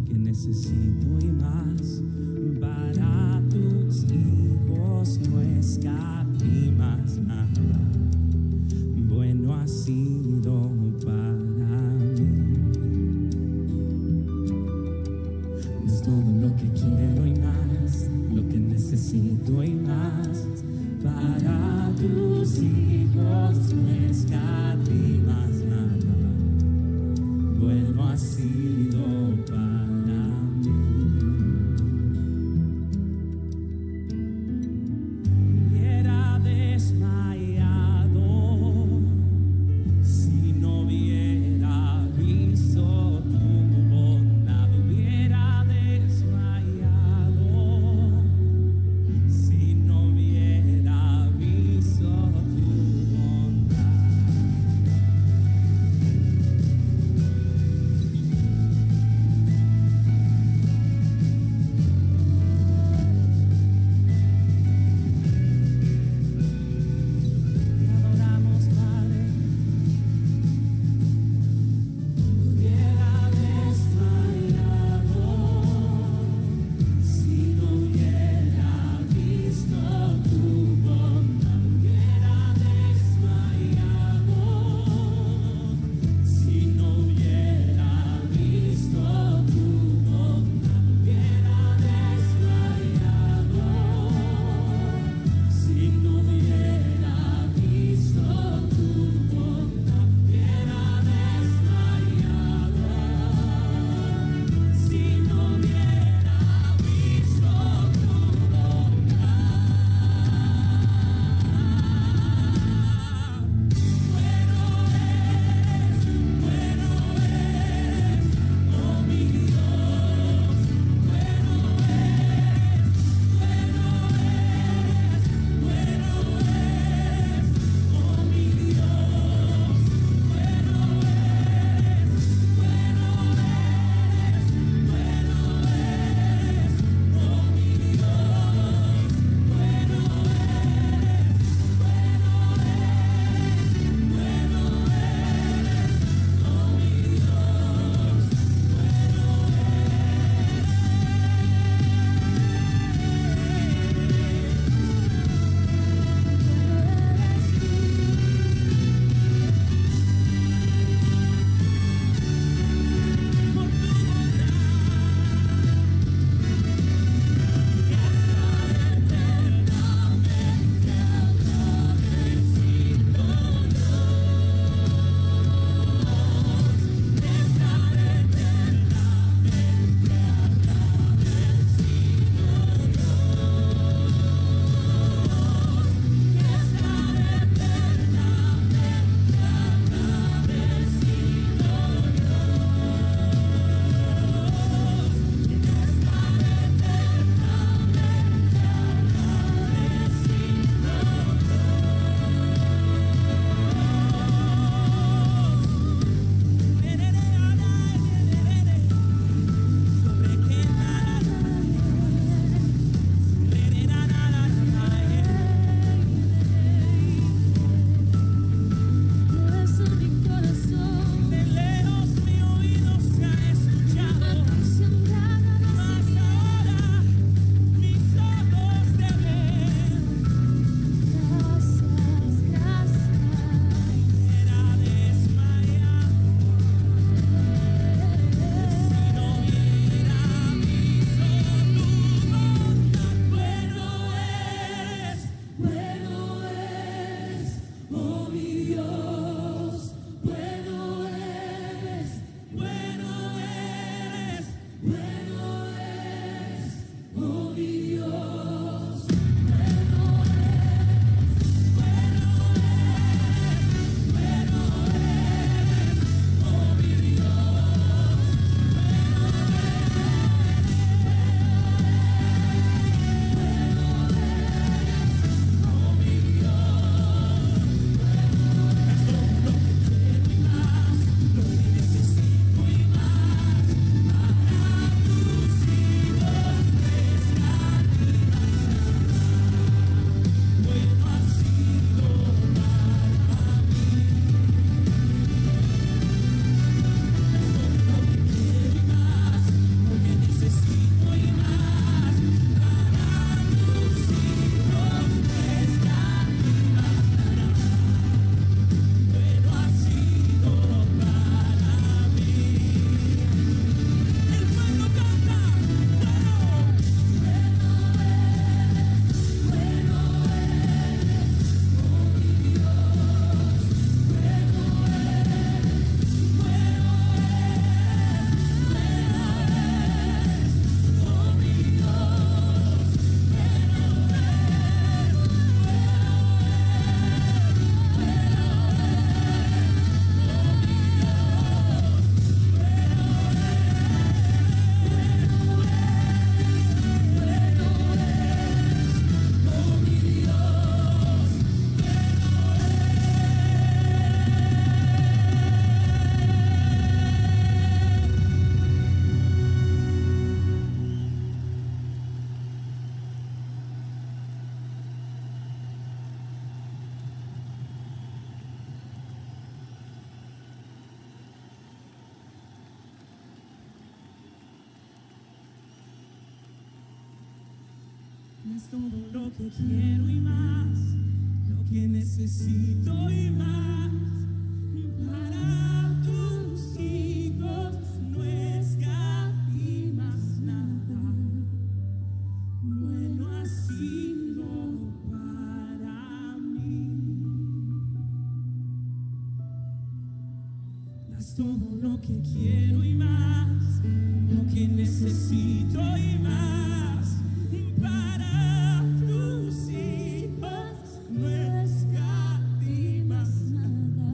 que necesito y más. Para tus hijos no escatimas nada. Bueno ha sido para mí. Es todo lo que quiero y más, lo que necesito y más. Para tus hijos no escatimas nada. Bueno ha sido para mí. Hubiera desmayado si no hubiera visto tu bondad. Hubiera desmayado si no hubiera visto tu bondad. Das todo lo que quiero y más, lo que necesito y más. Para tus hijos no escatimas nada. Bueno ha sido para mí. Das todo lo que quiero y más, lo que necesito y más. Para tus hijos no escatimas nada.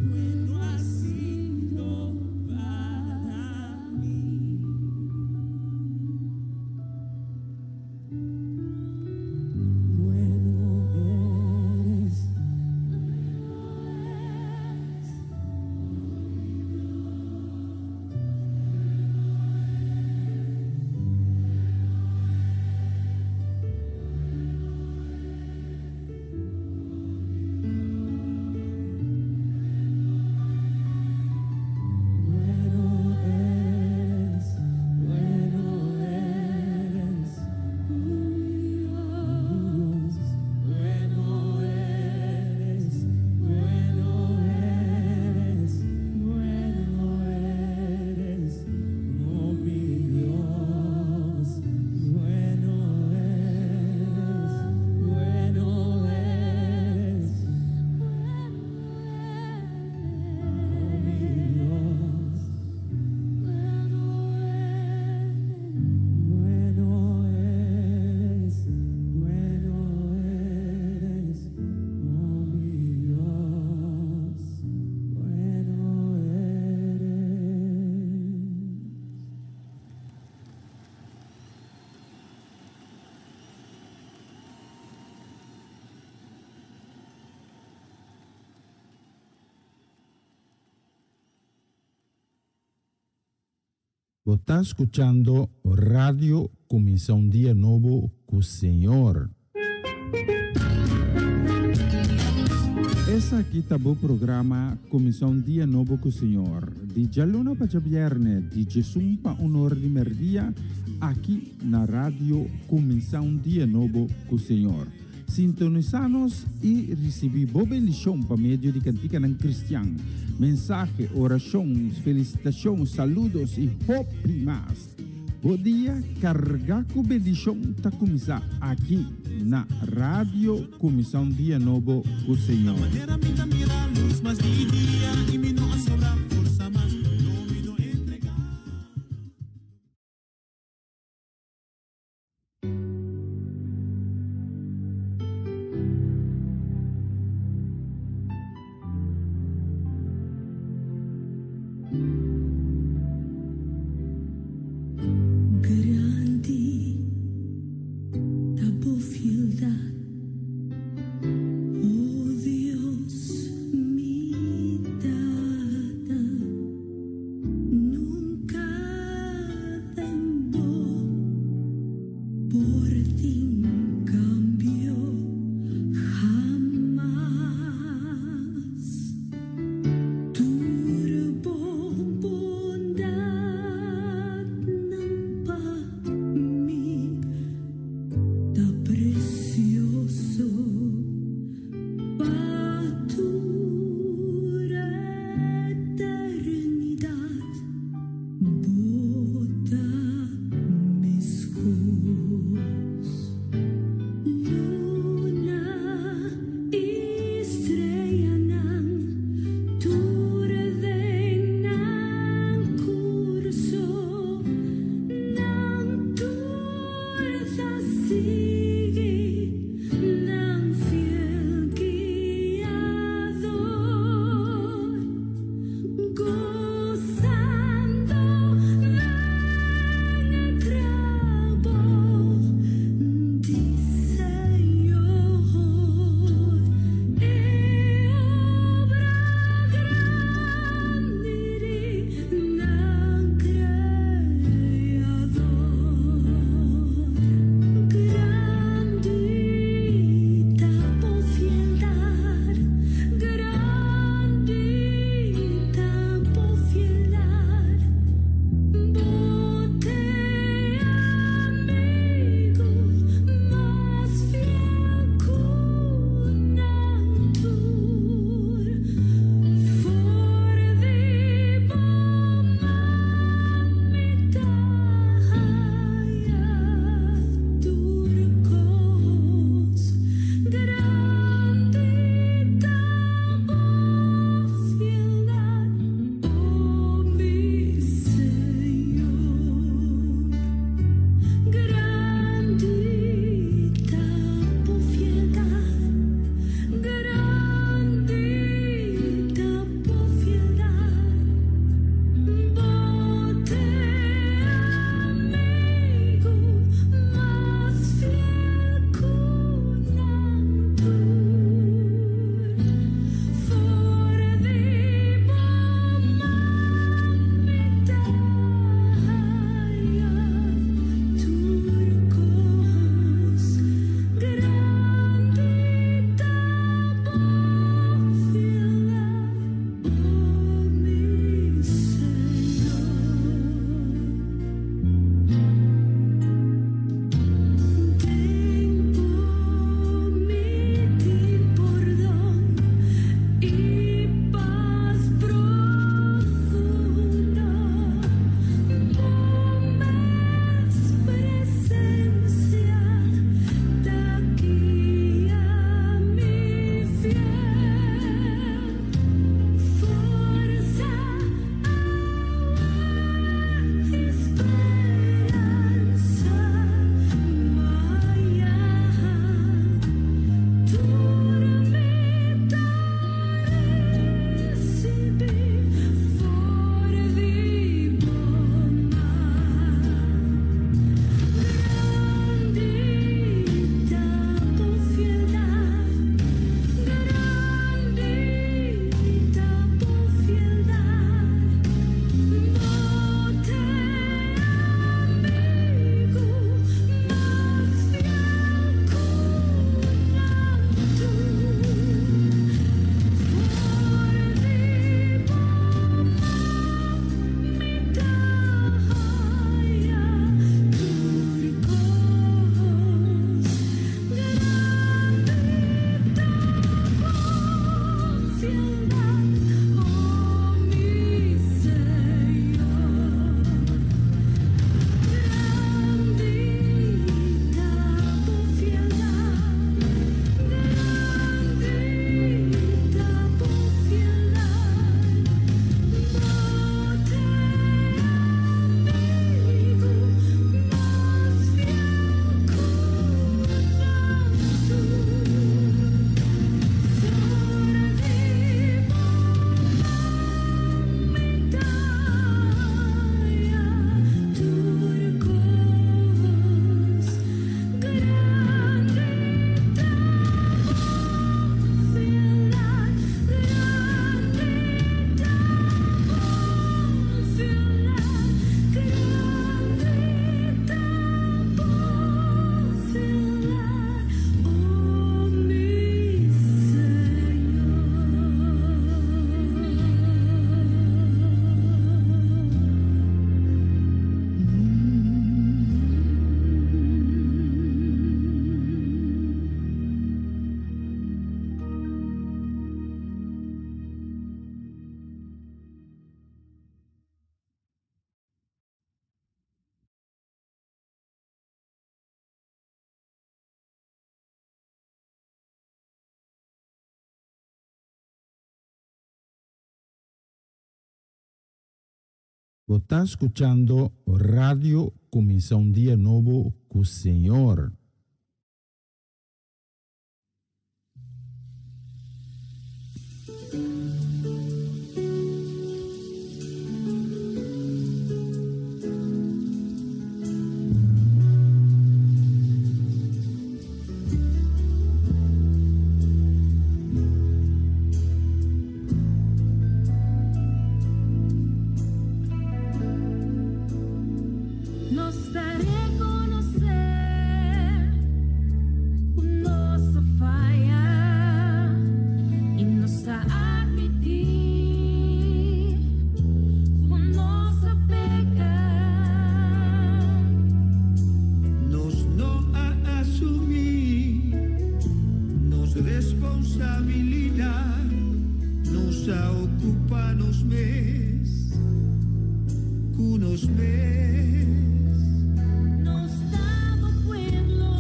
Bueno ha sido para mí. Bueno eres, Bueno eres, bueno eres, Dios. Bueno eres, bueno eres, bueno eres, oh mi Dios. Bueno eres, bueno eres, oh mi Dios. Bueno eres, bueno eres, oh mi Dios. Bueno eres. Bo ta skuchando Radio Kuminsá un Dia Nobo ku Señor. Esaki ta bo programa Kuminsá un Dia Nobo ku Señor, di djaluna pa djabièrnè, di djesun pa un or di mèrdia, aki na Radio Kuminsá un Dia Nobo ku Señor. Sintonisá nos i risibí bo bendishon pa medio di kantikanan kristian, mensahe, orashon, felisitashon, saludos i hopi mas. Bo dia kargá ku bendishon ta kuminsá aki na Radio Kuminsá un Dia Nobo ku Señor. Grandi ta bo fieldat, o Dios mi Tata. Bo ta skuchando Radio Kuminsá un Dia Nobo ku Señor. Nos ta rekonosé ku nos a faya i nos ta atmití ku nos a peka. Nos no a asumí nos responsabilidat, nos a okupá nos mes ku nos mes. Nos ta bo pueblo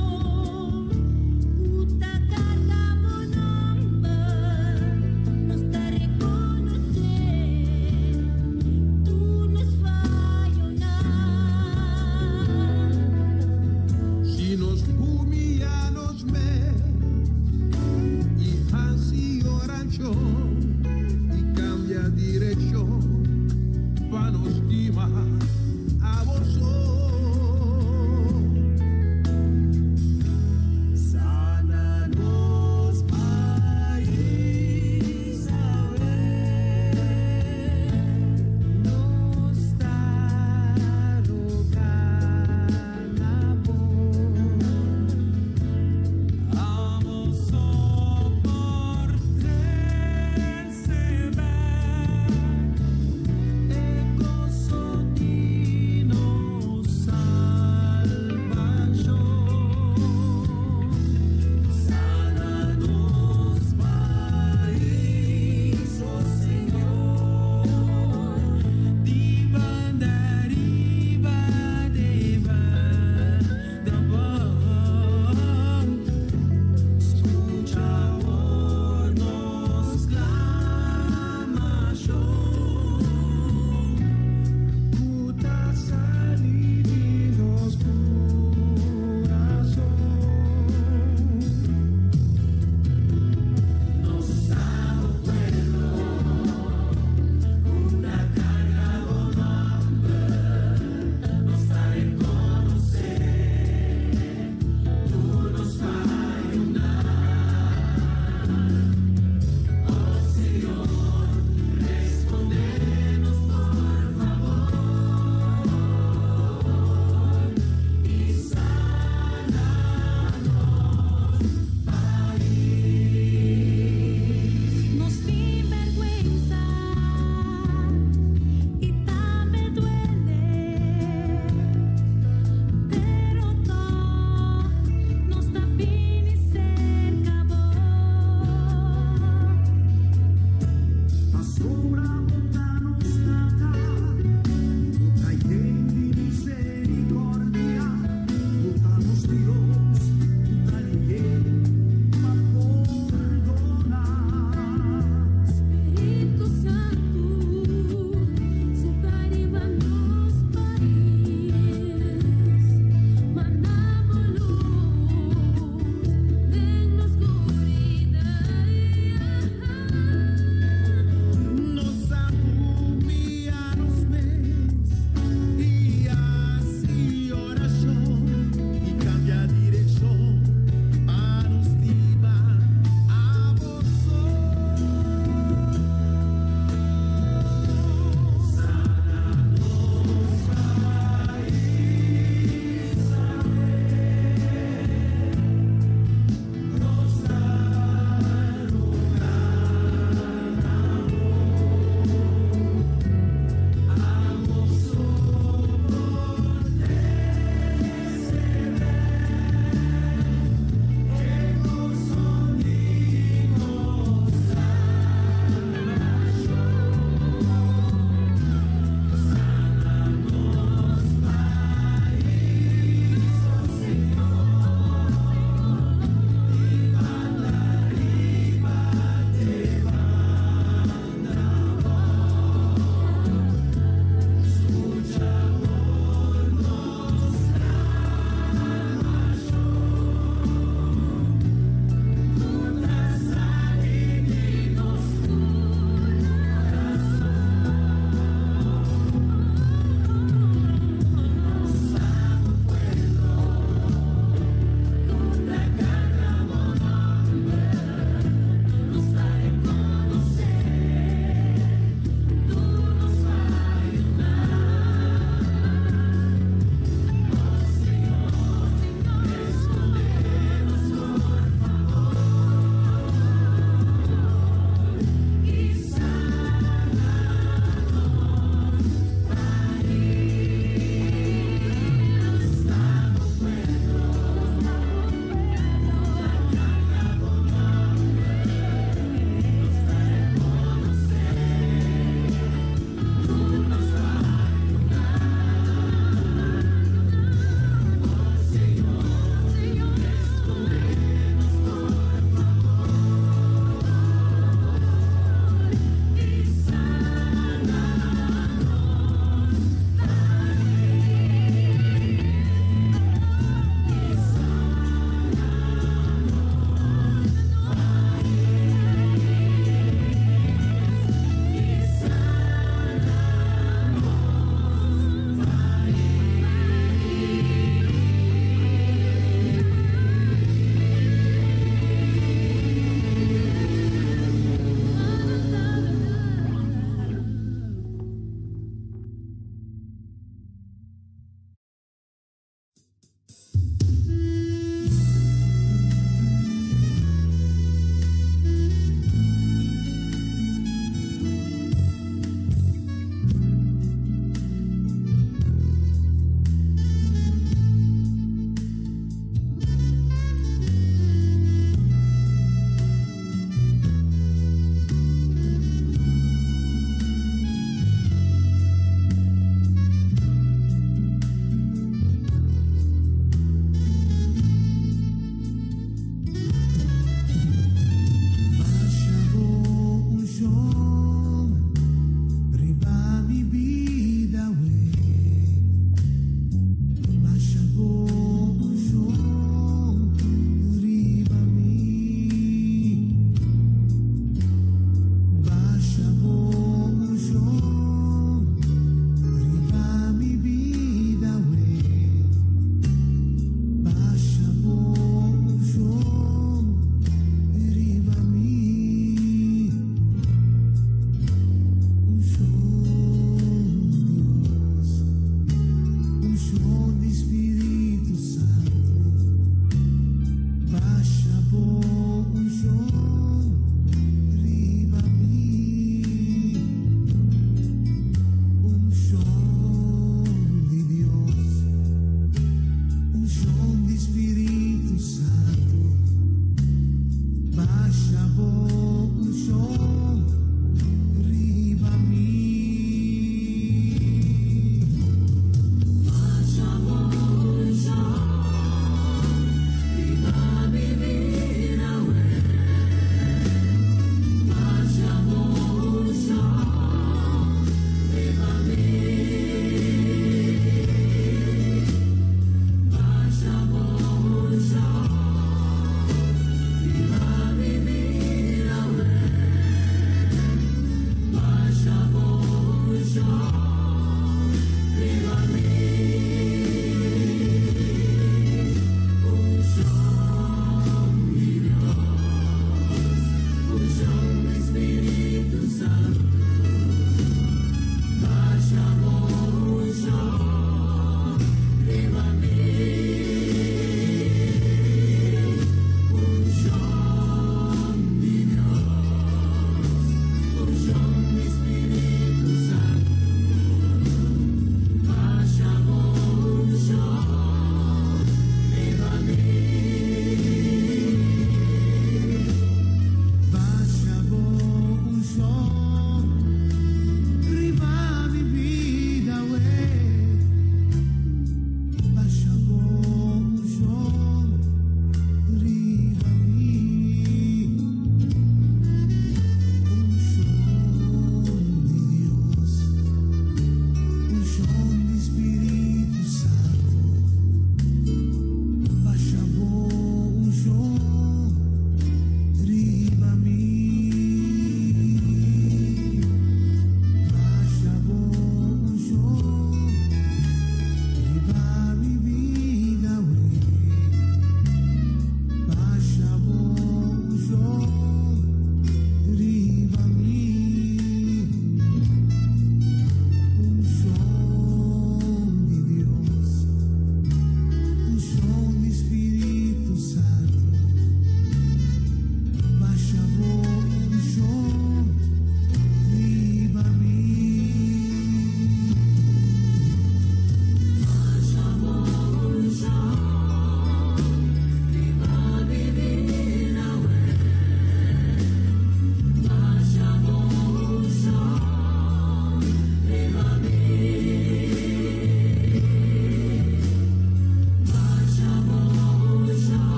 ku ta karga bo nòmber. Nos ta rekonosé tur nos fayonan. Si nos humiyá nos mes i hasi orashon i kambia direkshon pa nos stima.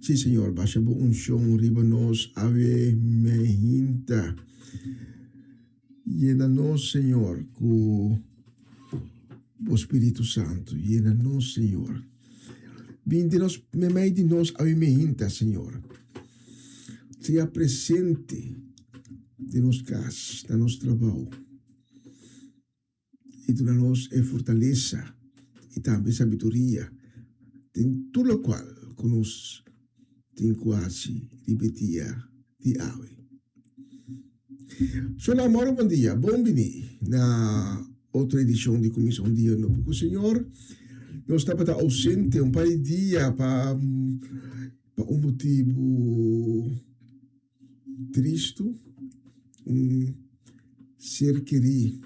Sí, Señor, basha bo unshon riba nos awe meinta. Yena nos, Señor, ku bo Spiritu Santu. Yena nos, Señor. Bin den nos, meimei di nos awe meinta, Señor. Sea presente den nos kas, na nos trabou. I duna nos e fortalesa i tambe sabiduria den tur lokual ku nos tin ku hasi riba e dia di awe. Shona Moro bon dia, bon bini na otro edishon di Kuminsa un Dia Nobo ku Señor. Nos tabata ousente un par di dia pa pa un motibu. Tristu, un ser kerí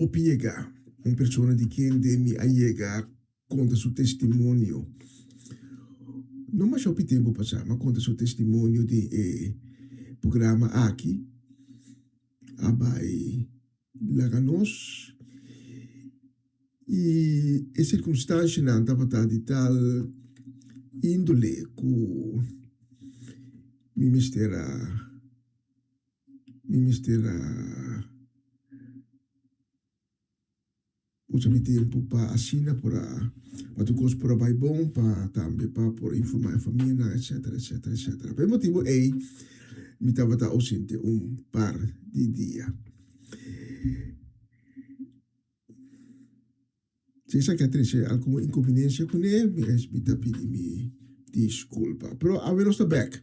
hopi yega, un persona di kende mi a yega konta su testimonio. No masha hopi tempu pasá, mi a konta su testimonio den e programa aki. A bai laga nos i e sirkunstanshanan tabata di tal índole ku mi mester a mi mester a usa mi tempu pa asina por a pa tur kos por a bai bon pa tambe pa por informá e famianan etcetera etcetera etcetera. Pa e motibu ei mi tabata ausente un par di dia. Si esaki a trese algun inconveniencia cune, mi ta pidi mi disculpa. Pero awe nos ta bek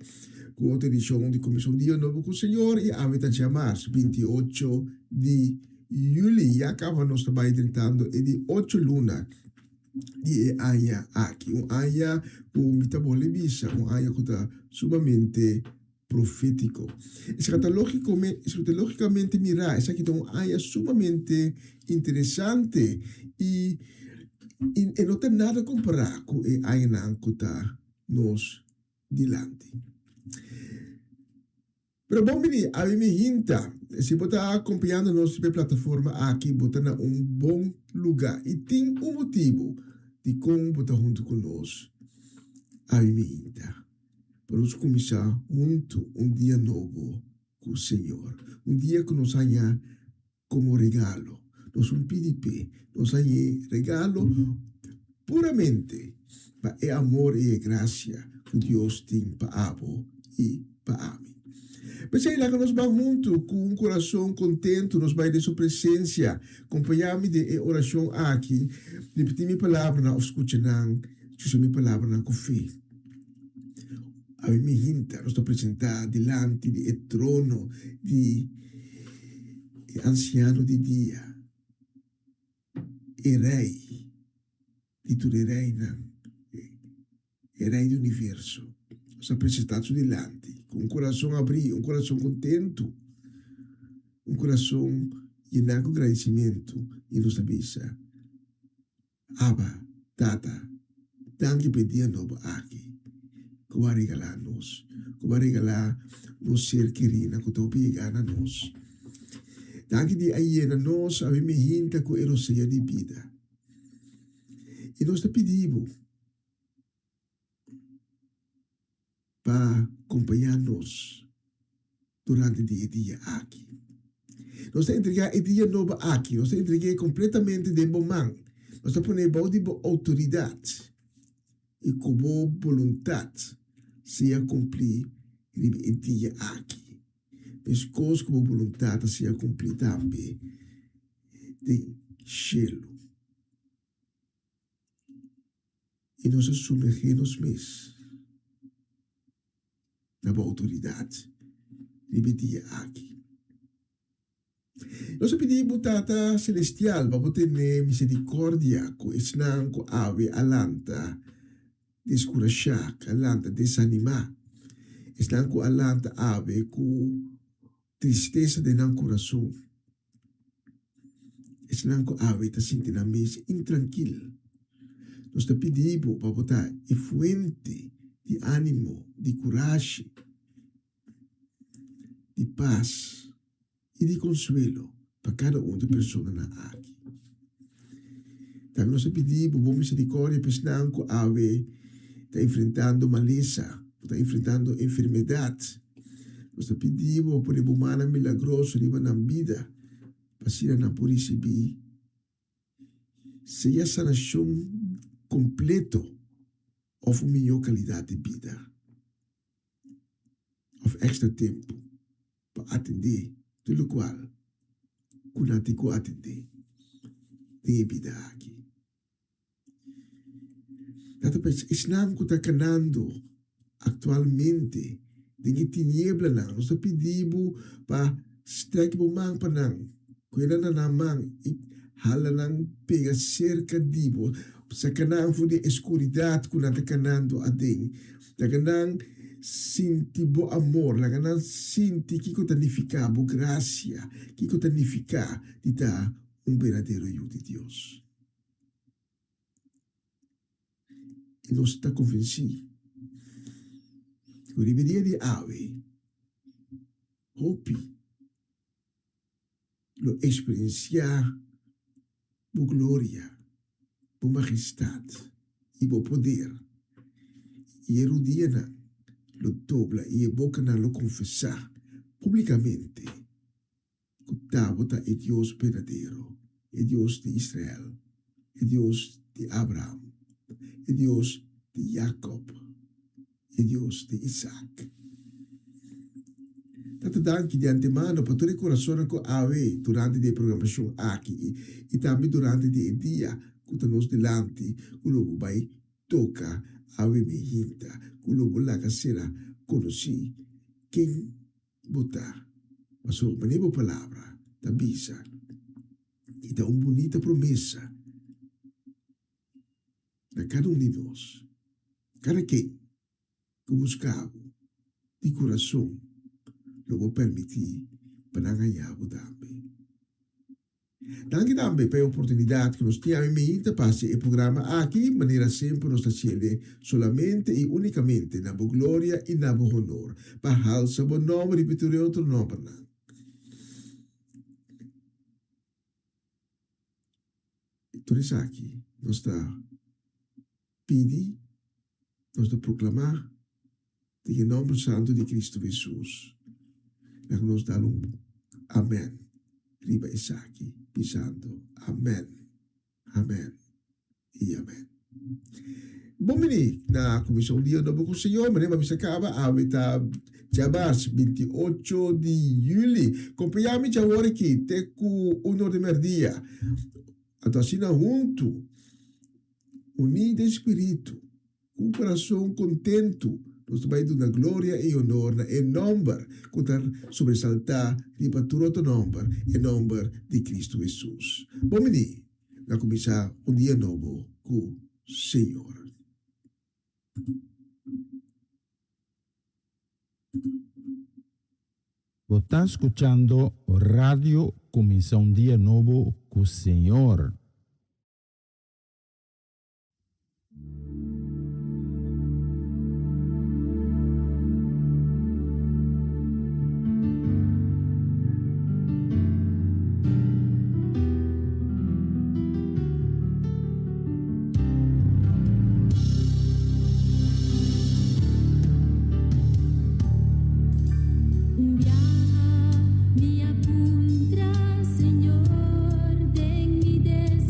cu otro edicion di Comision Dia Nobo cu Señor y awe ta djamars 28 di juli. Ya caba nos ta bay drentando e di ocho luna di e aña aki. Un aña cu mi ta bolbe bisa, un aña cu ta sumamente profétiko. Eskatológikamente mirá, esaki ta un aña sumamente interesante i e no ta nada kompará ku e añanan ku ta nos dilanti. Pero bon bini, awe mi hinta. Si bo ta akompañando nos riba e plataforma aki, bo ta na un bon lugá i tin un motibu dikon bo ta huntu ku nos awe mi hinta. Pa nos kuminsá huntu un dia nobo ku Señor, un dia ku nos haña komo regalo. Nos un pidi p'e, nos hañ'é regalo puramente pa e amor i e grasia ku Dios tin pa abo i pa ami. P'esei laga nos ban huntu ku un kurason kontentu, nos bai den Su presensia. Kompañá mi den e orashon aki, ripití mi palabranan òf skucha nan, skucha mi palabranan ku fe. Awe mi hinta nos ta presentá dilanti di e trono di e Ansiano di Dia, e Rei di tur e reinan, e Rei di universo. Nos ta presentá su dilanti ku un kurason abrí, un kurason kontentu, un kurason yená ku gradisimentu i nos ta bisa, Abba, Tata, danki pa e dia nobo aki ku bo a regalá nos, ku bo a regalá nos ser kerinan ku ta hopi yegá na nos. Danki di a yena nos awe mehinta ku e rosea di bida. I nos ta pidi bo pa kompañá nos durante di e dia aki. Nos ta entregá e dia nobo aki, nos ta entreg'é kompletamente den bo man. Nos ta pon'é bou di bo outoridat i ku bo boluntat sea kumplí riba e dia aki, meskos ku bo boluntat a sea kumplí tambe den shelu. I nos a sumergí nos mes na bo outoridat riba e dia aki. Nos a pidi bo Tata Selestial pa bo tene miserikòrdia ku esnan ku awe a lanta deskurashá, ku a lanta desanimá, esnan ku a lanta awe ku tristesa den nan kurason. Esnan ku awe ta sinti nan mes intrankil, nos ta pidi bo pa bo ta e fuente di ánimo, di kurashi, di pas i di konsuelo pa kada un di e personanan aki. Tambe nos ta pidi bo bo miserikòrdia pa esnan ku awe. ta enfrentando malesa, ku ta enfrentando enfermedat. Nos ta pidi bo pone bo mannan milagroso riba nan bida pa asina nan por risibí sea sanashon kompleto òf un mihó kalidat di bida òf èkstra tempu pa atendé tur lokual ku nan tin ku atendé den e bida aki. Tata pa esnan ku ta kanando aktualmente den e tinieblanan, nos ta pidi bo pa strek bo man pa nan, kohe nan na nan man i hala nan pega serka di bo, saka nan for di e skuridat ku nan ta kanando aden, laga nan sinti bo amor, laga nan sinti kiko ta nifiká bo grasia, kiko ta nifiká di ta un berdadero yu di Dios. I nos ta konvensí ku riba e dia di awe hopi lo eksperensiá bo gloria, bo magestat i bo poder, i e rudianan lo dobla i e bokanan lo konfesá públikamente. Ku tabo ta e Dios berdadero, e Dios di Israel, e Dios di Abraham, e Dios di Jakob, e Dios di Isaac. Tata danki di antemano pa tur e kurasonnan ku awe durante di e programashon aki i tambe durante di e dia ku ta nos dilanti ku lo bo bai toka awe mi hinta ku lo bo laga sera konosí ken Bo ta, pasobra manera bo palabra ta bisa, i ta un bunita promesa na kada un di nos, kada ken ku buska bo di kurason, lo bo permití pa nan haña bo tambe. Danki tambe pa e oportunidat ku nos tin awe meinta pa hasi e programa aki. Manera semper nos ta hasiel solamente i unikamente na bo gloria i na bo honor, pa halsa bo nòmber riba tur e otro nòmbernan. Tur esaki nos ta pidi, nos ta proklamá den e nòmber santu di Kristu Hesus. Laga nos dal un amèn riba esaki, bisando, Amèn, amèn i amèn. Bon bini na kuminsá un dia nobo ku Señor. Manera mi a bisa kaba, awe ta djabars 28 di yüli. Kompañá mi djawor aki te ku un or di mèrdia. Anto asina huntu, uní den spiritu, ku un kurason kontentu, nos ta bai duna gloria i onor na e nòmber ku ta sobresaltá riba tur otro nòmber, e nòmber di Kristu Hesus. Bon bini na kuminsá un dia nobo ku Señor. Bo ta skuchando Radio Kuminsá un Dia Nobo ku Señor. Un biaha mi a puntra Señor den mi desesperansa.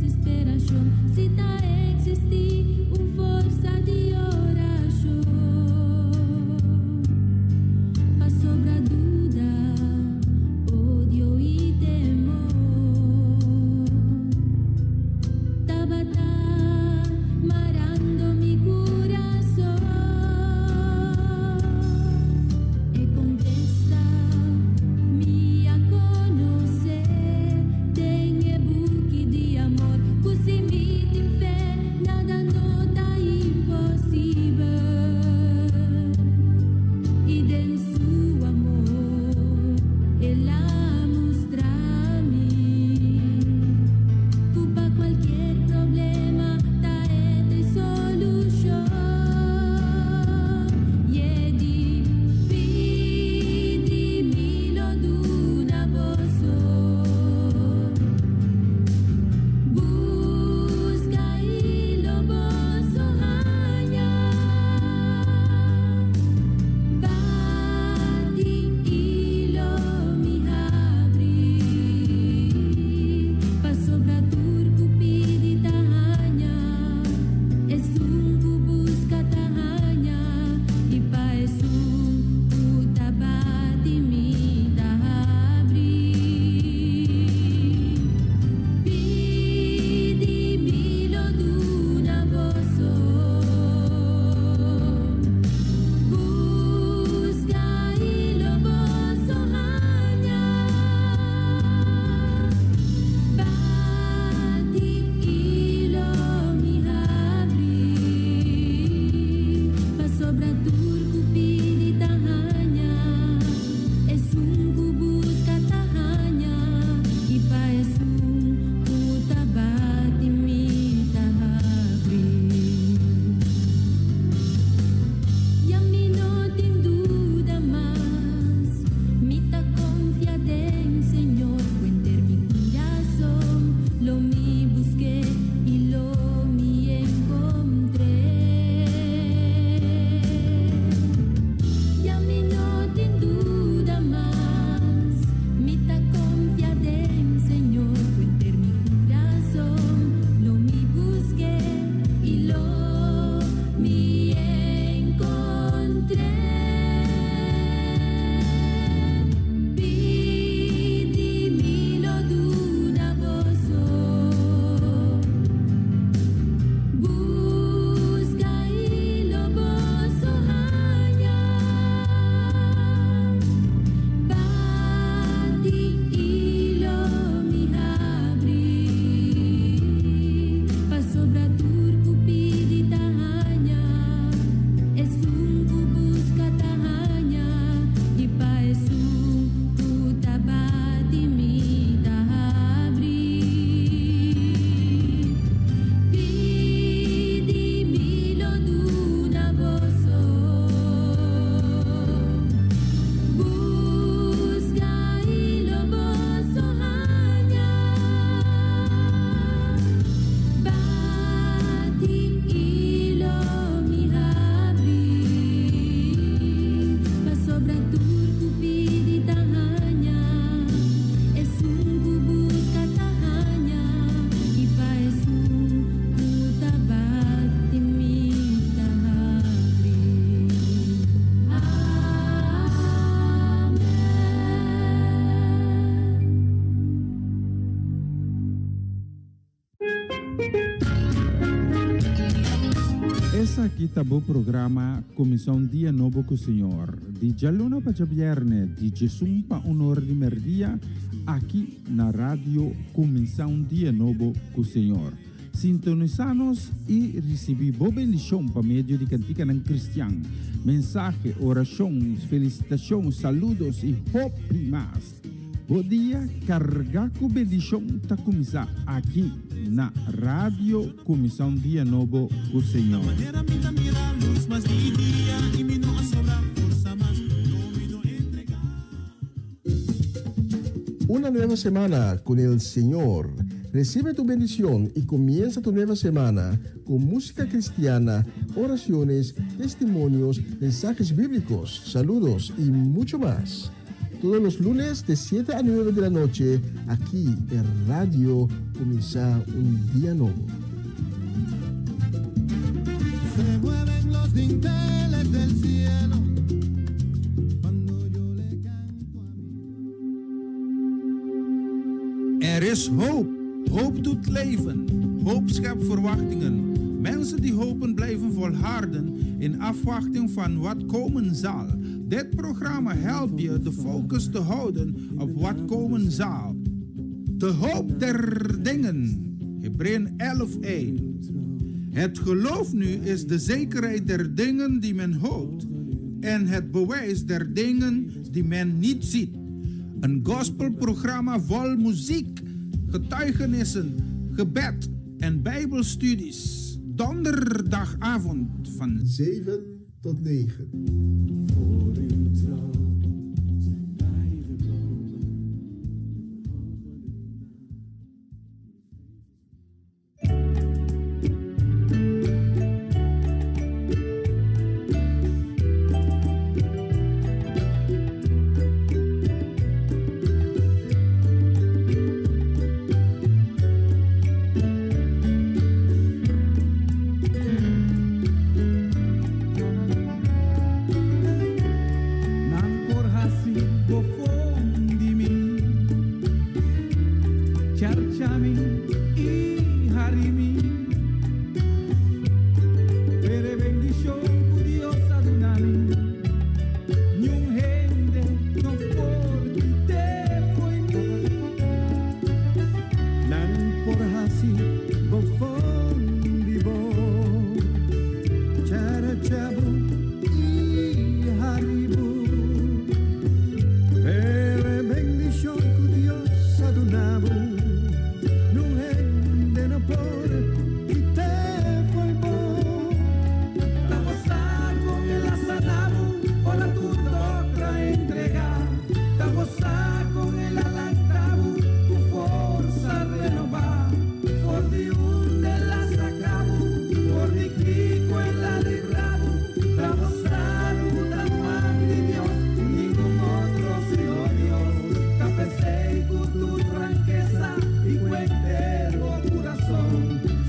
Esaki ta bo programa Kuminsá un Dia Nobo ku Señor, di djaluna pa djabièrnè di djesun pa un or di mèrdia, aki na Radio Kuminsá un Dia Nobo ku Señor. Sintonisá nos i risibí bo bendishon pa medio di kantikanan kristian, mensahe, orashon, felisitashon, saludos i hopi mas. Bo dia kargá ku bendishon ta kuminsá aki na Radio Kuminsá un Dia Nobo ku Señor. Una nueva semana con el Señor. Recibe tu bendición y comienza tu nueva semana con música cristiana, oraciones, testimonios, mensajes bíblicos, saludos y mucho más. Todos los lunes de 7 a 9 de la noche, aquí en Radio Comienza un Día Nuevo. Se mueven los dinteles del cielo cuando yo le canto a mi. Er is hoop. Hoop doet leven. Hoop schept verwachtingen. Mensen die hopen blijven volharden in afwachting van wat komen zal. Dit programma helpt je de focus te houden op wat komen zal. De hoop der dingen. Hebreeën 11:1. Het geloof nu is de zekerheid der dingen die men hoopt en het bewijs der dingen die men niet ziet. Een gospelprogramma vol muziek, getuigenissen, gebed en bijbelstudies. Donderdagavond van 7 tot 9. Voor uw trouw zijn wij gekomen. Nan por hasi bofon di mi, Charcha mi i hari mi, Pero e bendishon ku Dios a duna mi, Niun hende no por kit'é fo'i mi. Nan por hasi bofon di bo, Charcha bo i hari bo, Pero e bendishon ku Dios a duna bo, Niun hende no por kit'é fo'i bo. Ta bo sa kon el a sana bo, ora tur dòkter a entregá. Ta bo sa kon el a lanta bo ku forsa renobá. For di unda el a saka bo, for di kiko el a libra bo. Ta bo sa ku ta man di Dios, ningun otro sino Dios. Ta p'esei ku tur frankesa i ku henter bo kurason,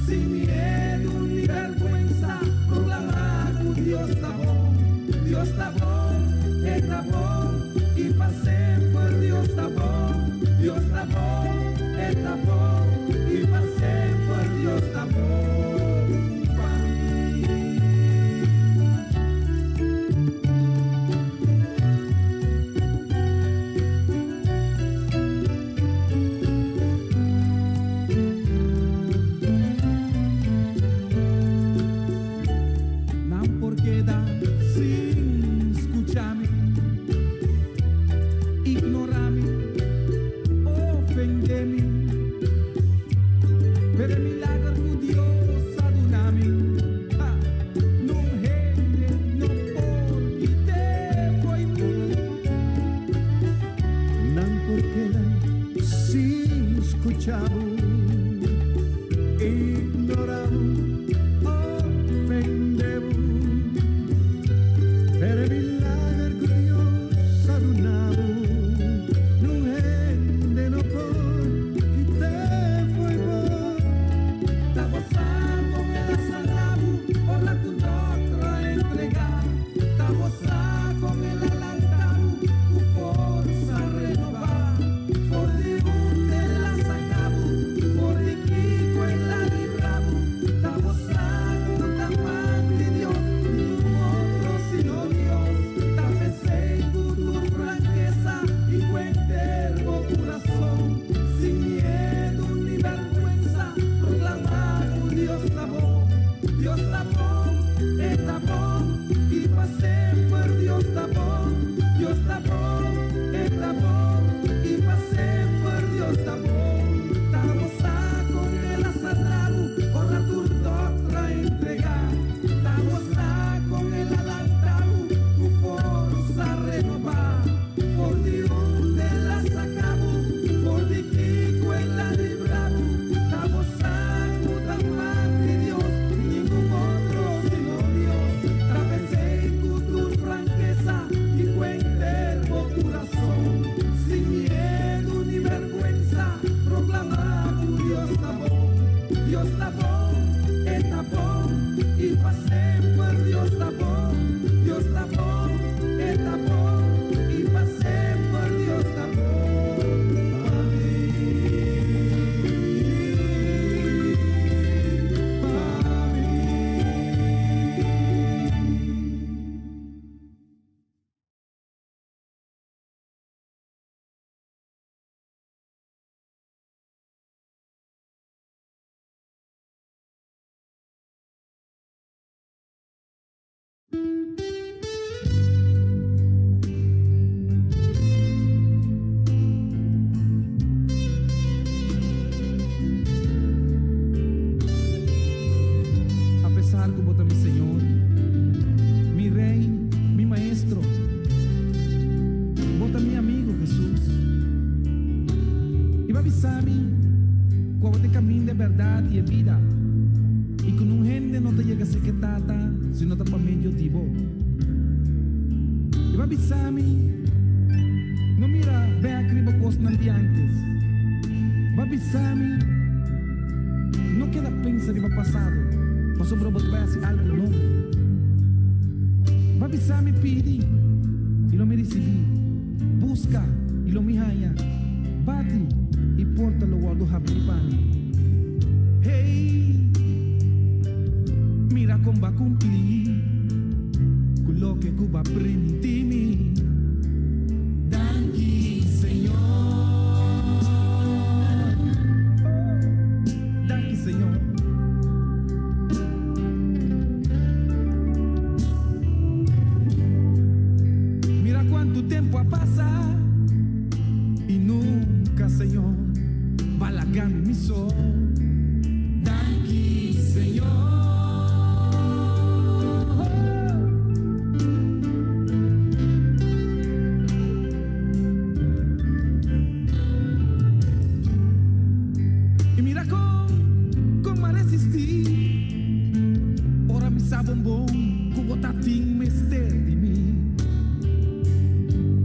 sin miedu ni bèrgwensa, proklamá ku Dios ta bon. Dios ta bon, e ta bon, i pa semper Dios ta bon. Dios ta bon, e ta bon, i pa semper Dios ta bon pa mi. Nan por keda sin skucha mi, ignorá mi, ofendé mi, pero e milager ku Dios a duna mi, ha, niun hende no por kit'é fo'i mi. Nan por keda sin skucha bo, ignorá bo, ofendé bo, pero e milager ku Dios a duna bo, niun hende no por kit'é fo'i bo. Ta bo sa kon el a sana bo, ora tur dòkter a entregá. Ta bo sa kon el a lanta bo ku forsa renobá. For di unda el a saka bo, for di kiko el a libra. ta bon, Dios ta bon, E ta bon, i pa semper Dios ta bon, Dios ta bon, E ta bon, i pa semper Dios ta bon pa mi, pa mi. Apesar ku bo ta mi Señor, mi Rei, mi Maestro, bo ta mi amigu, Hesus. I bo a bisa mi ku abo ta e kaminda, e bèrdat i e bida, i ku nun hende no ta yega serka e Tata si no ta pa medio di bo. I bo a bisa mi, No mira bèk riba kosnan di ántes. Bo a bisa mi, No keda pensa riba pasado, pasobra bo ta bai hasi algu nobo. Bo a bisa mi, Pidi, i lo mi risibí, buska, i lo mi haña, bati, i porta lo wòrdu habrí pa mi. Hey, mira kon bo a kumplí ku loke ku bo a primintí mi. Danki, Señor. Danki, Señor. Mira cuantu tempo a pasa y nunca, Señor, b'a laga mi mi so. Danki, Señor. I mira kon kon m'a resistí ora mi sa bon bon ku bo ta tin mester di mi.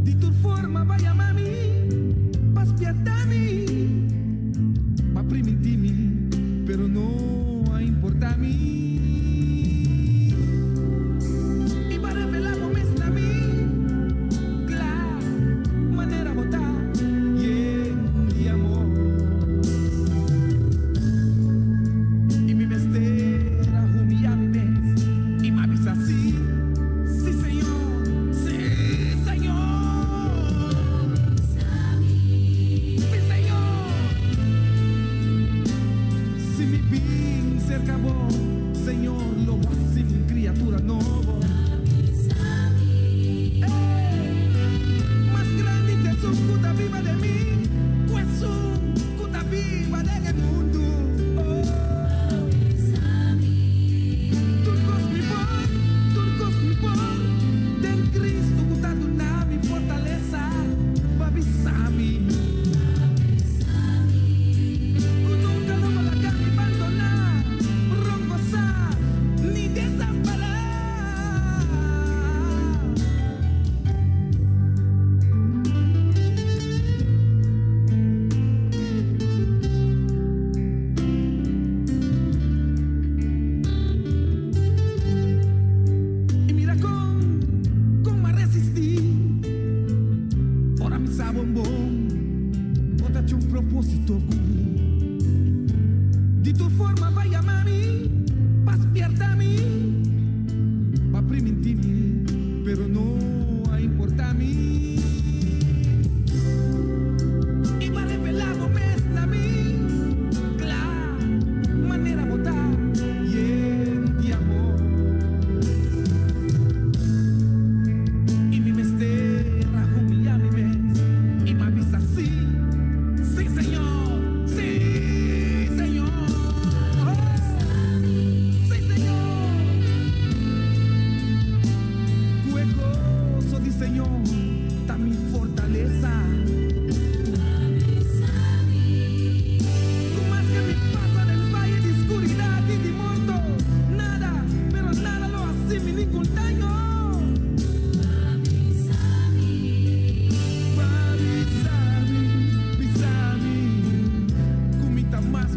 Di tur forma b'a yama mi pa spièrta mi, b'a primintí mi, pero no a importá mi. I b'a revelá bo mes na mi. Kla manera bo ta yen di amor. I mi mester a humiyá mi mes i m'a bisa sí, sí Señor, sí Señor, sí Señor. Si mi bin serka bo, Señor, lo bo hasi mi un kriatura nobo. Mas grandi ta esun ku ta biba den mi ku esun ku ta biba den e mundu. Tur kos mi por, tur kos mi por den Cristo ku ta duna mi fortalesa pa bisa mi ku nunka lo bo laga mi bandoná, rongosá ni desampará.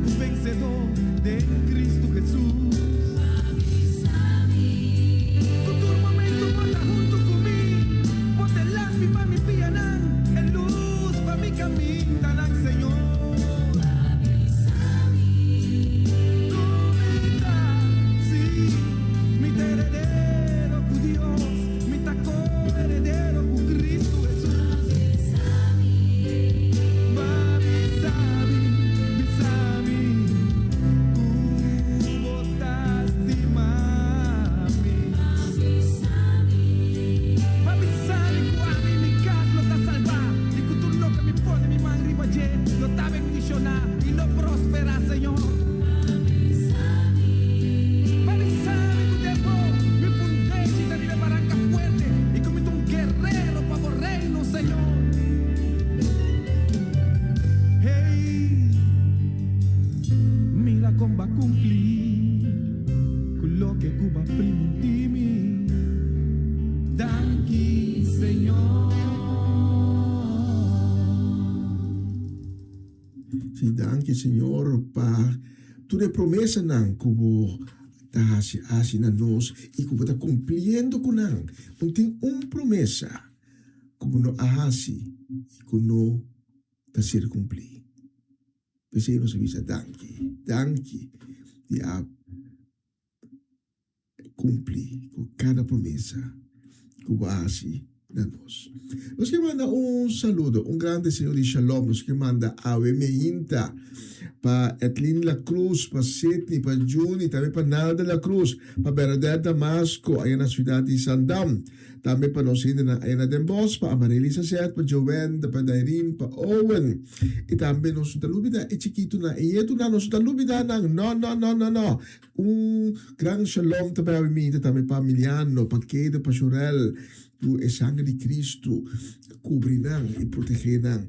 ku vensedó den Kristu Hesus. Ku tur momento bo ta huntu ku mi, bo ta e lampi pa mi pianan, e lus pa mi kamindanan, Señor. Ku mi ta, sí, mi ta heredero ku Dios, mi ta ko-heredero ku Kristu Hesus. Ba bisa mi, bisa mi, ku bo ta stima mi. Ba bisa mi ku ami i mi kas lo ta salbá, i ku tur loke mi pone mi man riba dje lo ta bendishoná i lo prosperá, Señor. Ba bisa mi ku den bo mi fundeshi ta riba e baranka fuerte i ku mi ta un guerrero pa bo reino, Señor. Hey, mira kon b'a kumpli ku loke ku b'a primintí mi. Danki, Señor. Sí, danki Señor pa tur e promesanan ku bo ta hasi hasi na nos i ku bo ta kumpliendo ku nan. Bo tin un promesa ku bo no a hasi i ku no ta ser kumplí. P'esei nos a bisa danki, danki di a Kumpli ku kada promesa ku bo a hasi na nos. Nos ke manda un saludo, un gran deseo di shalom. Nos ke manda awe meinta pa Edlin La Cruz, pa Sidney, pa Juni, tambe pa Nalda La Cruz, pa Bernadette Damasco aya na siudat di Sandam, tambe pa nos hendenan aya na Den Bosch, pa Amarely Sazet, pa Joenda, pa Dairin, pa Owen. I tambe nos no ta lubida e chikitunan, e ñetunan, nos no ta lubida nan. No, no, no, no, no. Un gran shalom ta bai awe tambe pa Miliano, pa Kedo, pa Shorel, ku e sanger di Cristo kubri nan i protegé nan.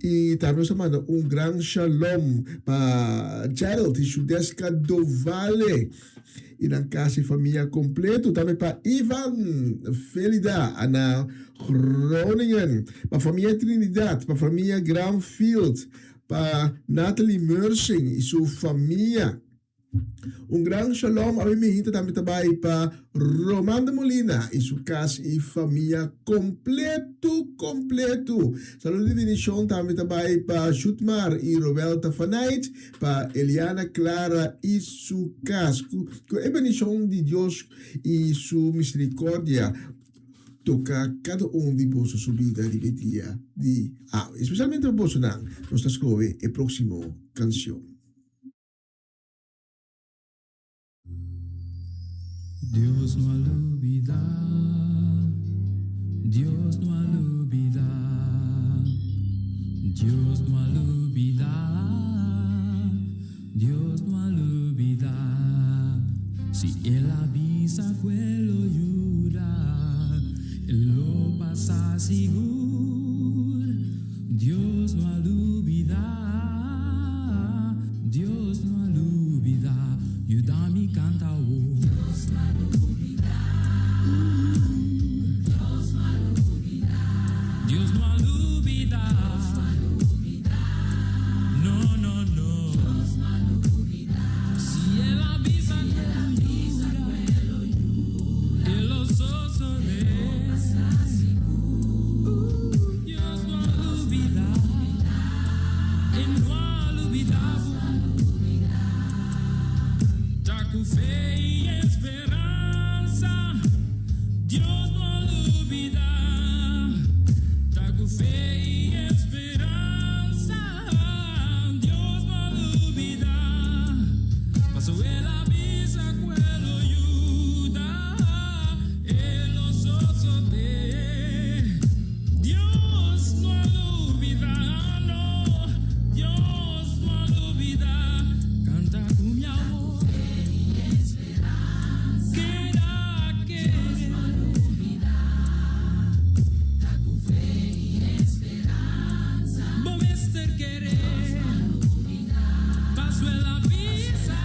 I tambe nos ta manda un gran shalom pa Gerald i Shudeska Dovale i nan kas i famia kompleto. Tambe pa Ivan Felida na Groningen, pa famia Trinidad, pa famia Granfield, Pa Natalie Mersing y su famia. Un gran shalom awe mi hinta tambe ta bay pa Romanda Molina y su cas y famia completo completo. Saludo di benicion tambe ta bay pa Shutmar y Roelta Fanait, pa Eliana Clara y su cas. Cu e benicion di Dios y su misericordia Toca cada un di boso su bida riba e dia di awe. Especialmente pa bosonan, nos ta scoge e proximo cancion. Dios no a lubida, Dios no a lubida, Dios no a lubida, Dios no a lubida, si El a bisa ku E lo yuda, E lo pasa sigur. Dios no a lubida, Dios no a lubida, yuda mi kanta awo. Dios no a lubida, Dios no a lubida, Dios no a lubida. No, no, no. Si el a bisa ku e lo yuda, e lo sosodé. Dios no a lubidá, e no a lubidá bo. Ta ku fe i esperansa, Dios no a lubidá. Ta ku fe i esperansa. Speransa, Dios no a lubida, paso el a bisa cu el lo yuda, el lo sosode. Dios no a lubida, no, Dios no a lubida, canta cu mi amor. Keda kere. Bo mester kere. Paso el a bisa.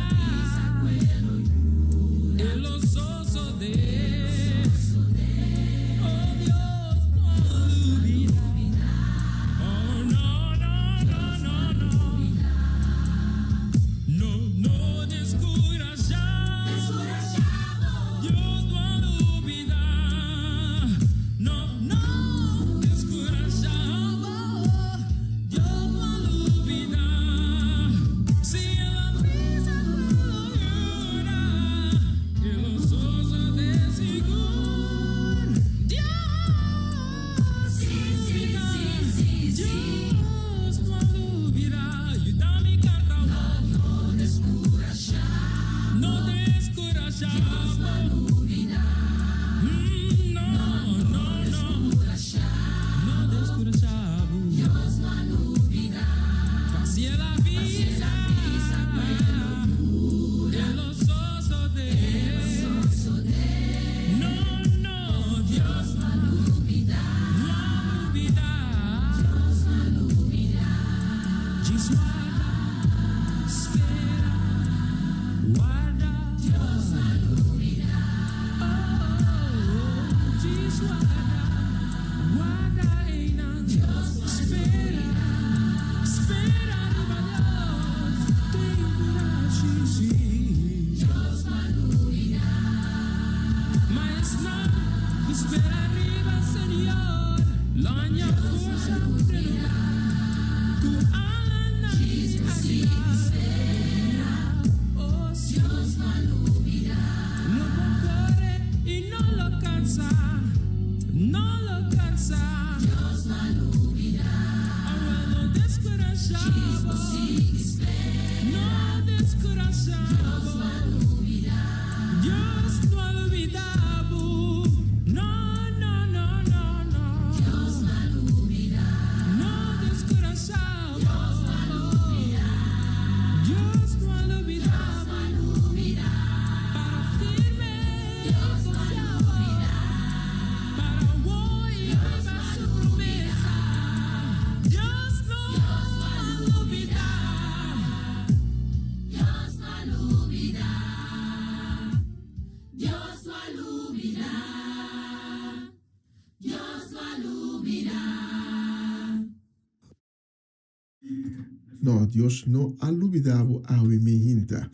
Dios no a lubidá bo awe mihinta.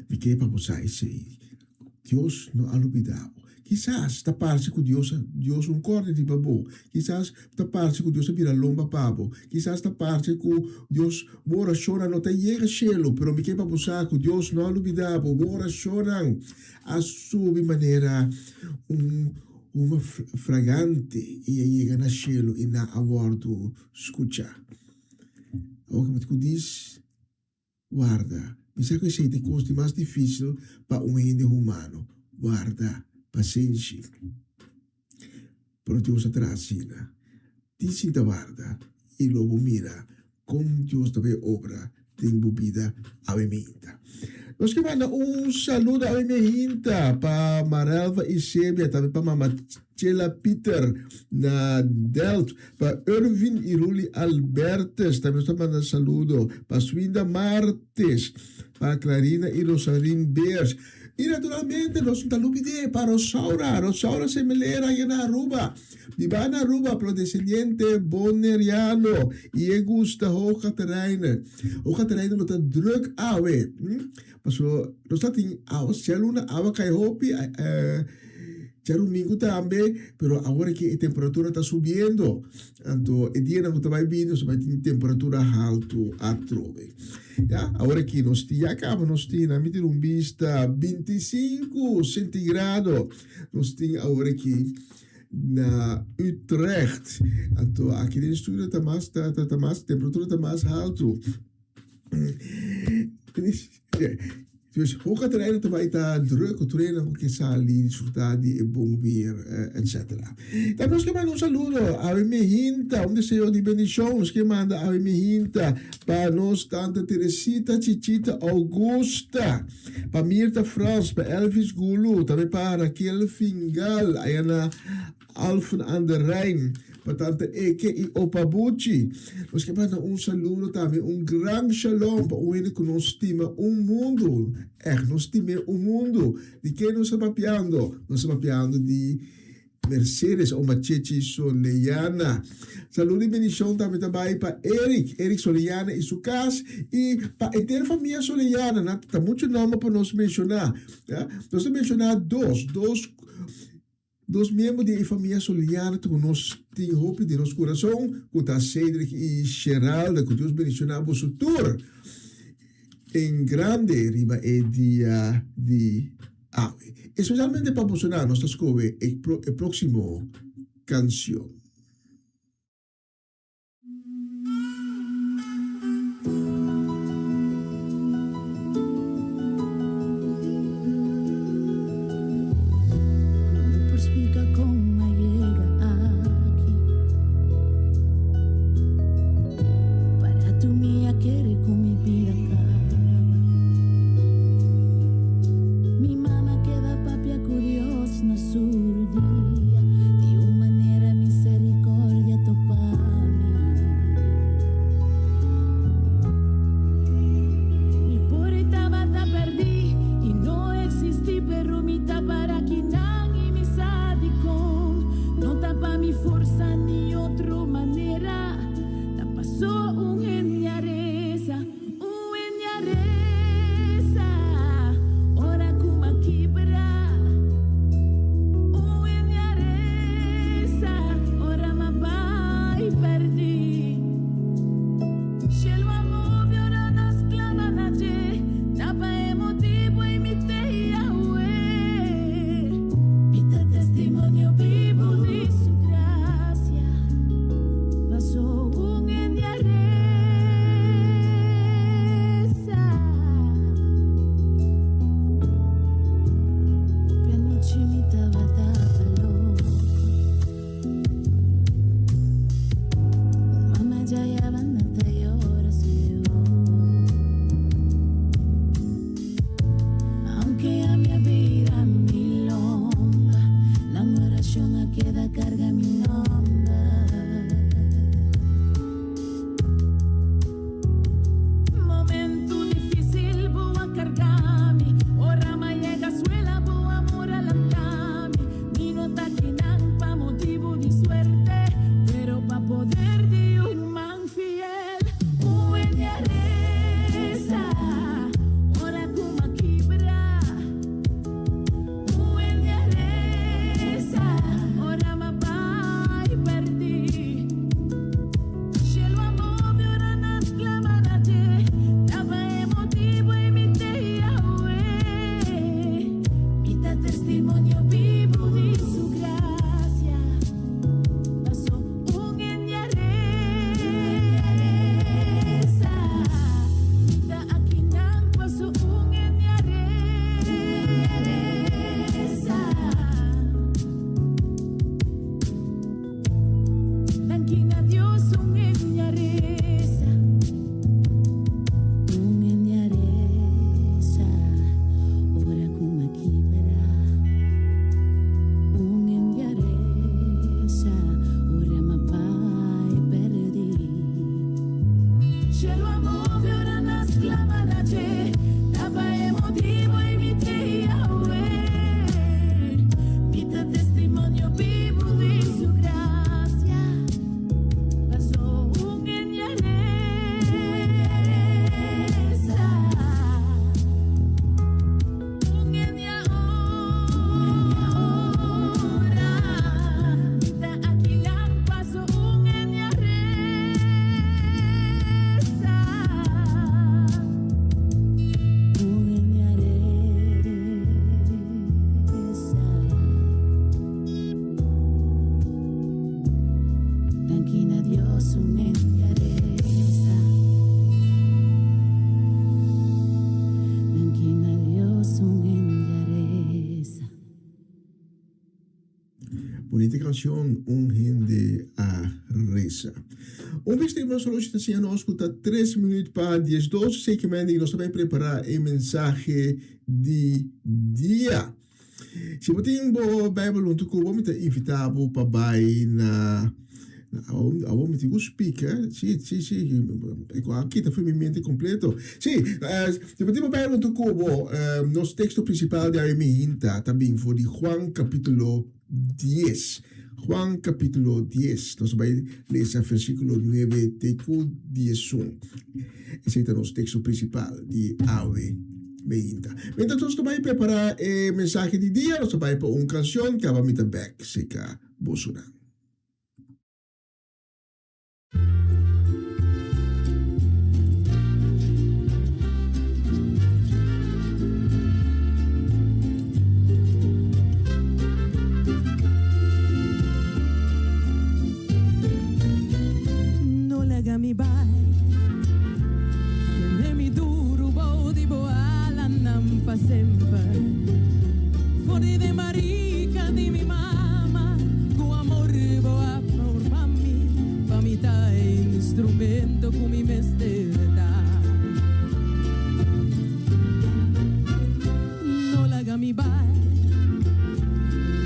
Mi ke pa bo sa esei. Dios no a lubidá bo. Kisas ta parse ku Dios Dios un kòrte riba bo. Kisas ta parse ku Dios a bira lomba pa bo. Kisas ta parse ku Dios bo orashonnan no ta yega shelu. Pero mi ke pa bo sa ku Dios no a lubidá bo. Bo orashonnan a subi manera un huma fragante i a yega na shelu i nan a wòrdu skuchá. Awor ke bo ta ku dis? Warda. Mi sa ku esei ta e kos di mas difísil pa un hende humano, warda pasenshi. Pero Dios a traha asina. Tin sinta warda i lo bo mira kon Dios ta bai obra den bo bida awe meinta. Nos ke manda un saludo awe meinta pa Marelva Isebia, tambe pa Mama Chela Pieter na Delft, pa Ervin y Ruli Albertus, tambe nos ta manda saludo, pa Swinda Martes, pa Clarina y Rosarin Beers, y naturalmente nos no ta lubid'é pa Rosaura, Rosaura Semelera allá na Aruba, biba na Aruba pero descendiente Boneriano y e gusta Hoog Catharijne. Hoog Catharijne lo ta druk awe, pasobra nos ta tin awa, djaluna awa kai hopi, Djarumingu tambe, pero awor aki e temperatura ta subiendo. Anto e dianan ku ta bai bini nos ta bai tin temperatura haltu atrobe. Ya, awor aki nos tin, ya kaba nos tin, ami tin un bista 25 centigrado nos tin awor aki na Utrecht. Anto aki den studio ta mas, ta, ta, ta mas, temperatura ta mas haltu. Dus hoog terrein ta bai ta druk ku trenan ku ke sali disfruta di e bon weer etc. Tambe nos ke manda un saludo awe mihinta, un deseo di bendishon nos ke manda awe mihinta pa nos tanta Teresita Chichita Augusta, pa Mirta Frans, pa Elvis Gulu, tambe pa Raquel Fingal aya na Alphen aan de Rijn, pa tante Eke i opa Buchi. Nos ke manda un saludo tambe, un gran shalom pa un hende ku nos stima un mundu. Ègt, nos stim'é un mundu. Di ke nos ta papiando? Nos ta papiando di Mercedes o Machechi Soleyana. Saludo i bendishon tambe ta bai pa Eric, Eric Soleyana i su kas, i pa henter famia Soleyana. Nan ta muchu nòmber pa nos menshoná. Nos ta menshoná dos, dos. Dos miembro di e famia Soliano ta ku nos tin hopi den nos kurason, ku ta Cedric i Sheralda. Ku Dios bendishoná boso tur en grande riba e dia di awe. Espesialmente pa bosonan nos ta skohe e próksimo kanshon. Bunita canción, Un hende a reza. Un bes den nos oloshi ta siña nos cu ta tres minuut pa diesdos, zekermente nos ta bay prepara e mensahe di dia. Si bo tin bo Bijbel huntu cu bo, mi ta invita bo pa bay na Awor mi tin cu speaker. Si, si, si. E cu a kita for mi mente completo. Si, si bo tin bo Bijbel huntu cu bo, nos texto principal di awe mihinta ta bin for di Juan capitulo dies. Juan capitulo dies. Nos ta bay lesa versiculo nuebe te cu diesun. Esey ta nos texto principal di awe meinta. Mientras nos ta bay prepara e mensahe di dia, nos ta bay pa un cancion, caba mi ta bek seca bosonan. No laga mi bai, tene mi duru bou di bo alanan pa semper. For di den barika di mi mama, ku amor bo a forma mi, pa mi ta e instrumento ku mi mester ta. No laga mi bai,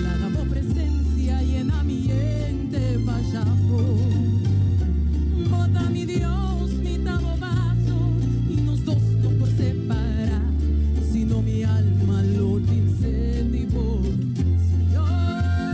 laga bo presencia yena mi ente basha afó. Bo ta mi Dios, mi ta bo vaso, y nos dos no por separa, sino mi alma lo tin sed di bo, Señor.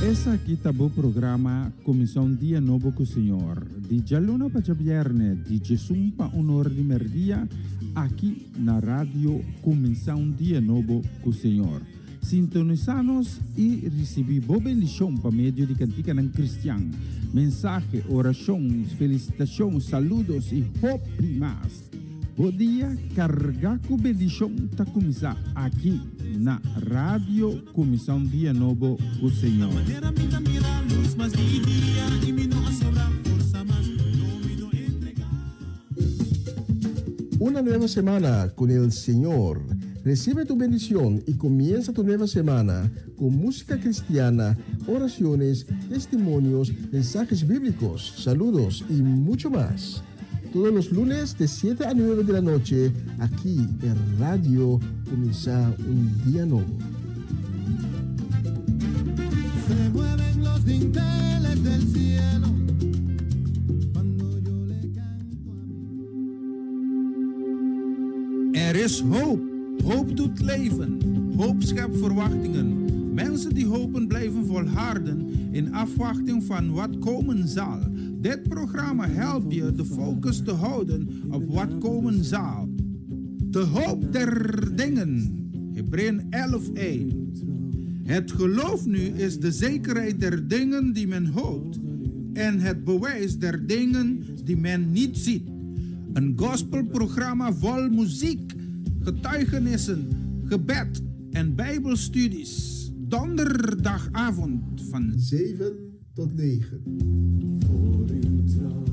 Esaki ta bo programa Kuminsá un Dia Nobo ku Señor, di djaluna pa djabièrnè, di djesun pa un or di mèrdia, aki na Radio Kuminsá un Dia Nobo ku Señor. Sintonisá nos i risibí bo bendishon pa medio di kantikanan kristian, mensahe, orashon, felisitashon, saludos i hopi mas. Bo dia kargá ku bendishon ta kuminsá aki na Radio Kuminsá un Dia Nobo ku Señor. Una nueva semana con el Señor. Recibe tu bendición y comienza tu nueva semana con música cristiana, oraciones, testimonios, mensajes bíblicos, saludos y mucho más. Todos los lunes de 7 a 9 de la noche, aquí en Radio Comienza un Día Nuevo. Se mueven los dinteles del cielo cuando yo le canto a mi. Er is hoop. Hoop doet leven. Hoop schept verwachtingen. Mensen die hopen blijven volharden in afwachting van wat komen zal. Dit programma helpt je de focus te houden op wat komen zal. De hoop der dingen. Hebreeën 11:1. Het geloof nu is de zekerheid der dingen die men hoopt en het bewijs der dingen die men niet ziet. Een gospelprogramma vol muziek, getuigenissen, gebed en bijbelstudies. Donderdagavond van 7 tot 9. Voor uw troon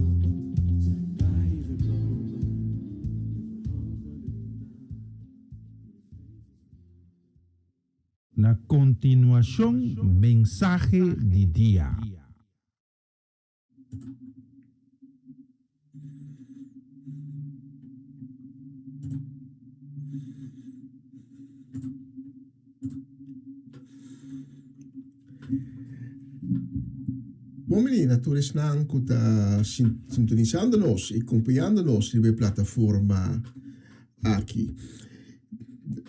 zijn wij gekomen. We verhogen uw naam. Na kontinuashon mensahe di dia. Bon bini na tur esnan ku ta sintonisando nos i kompañando nos riba e plataforma aki.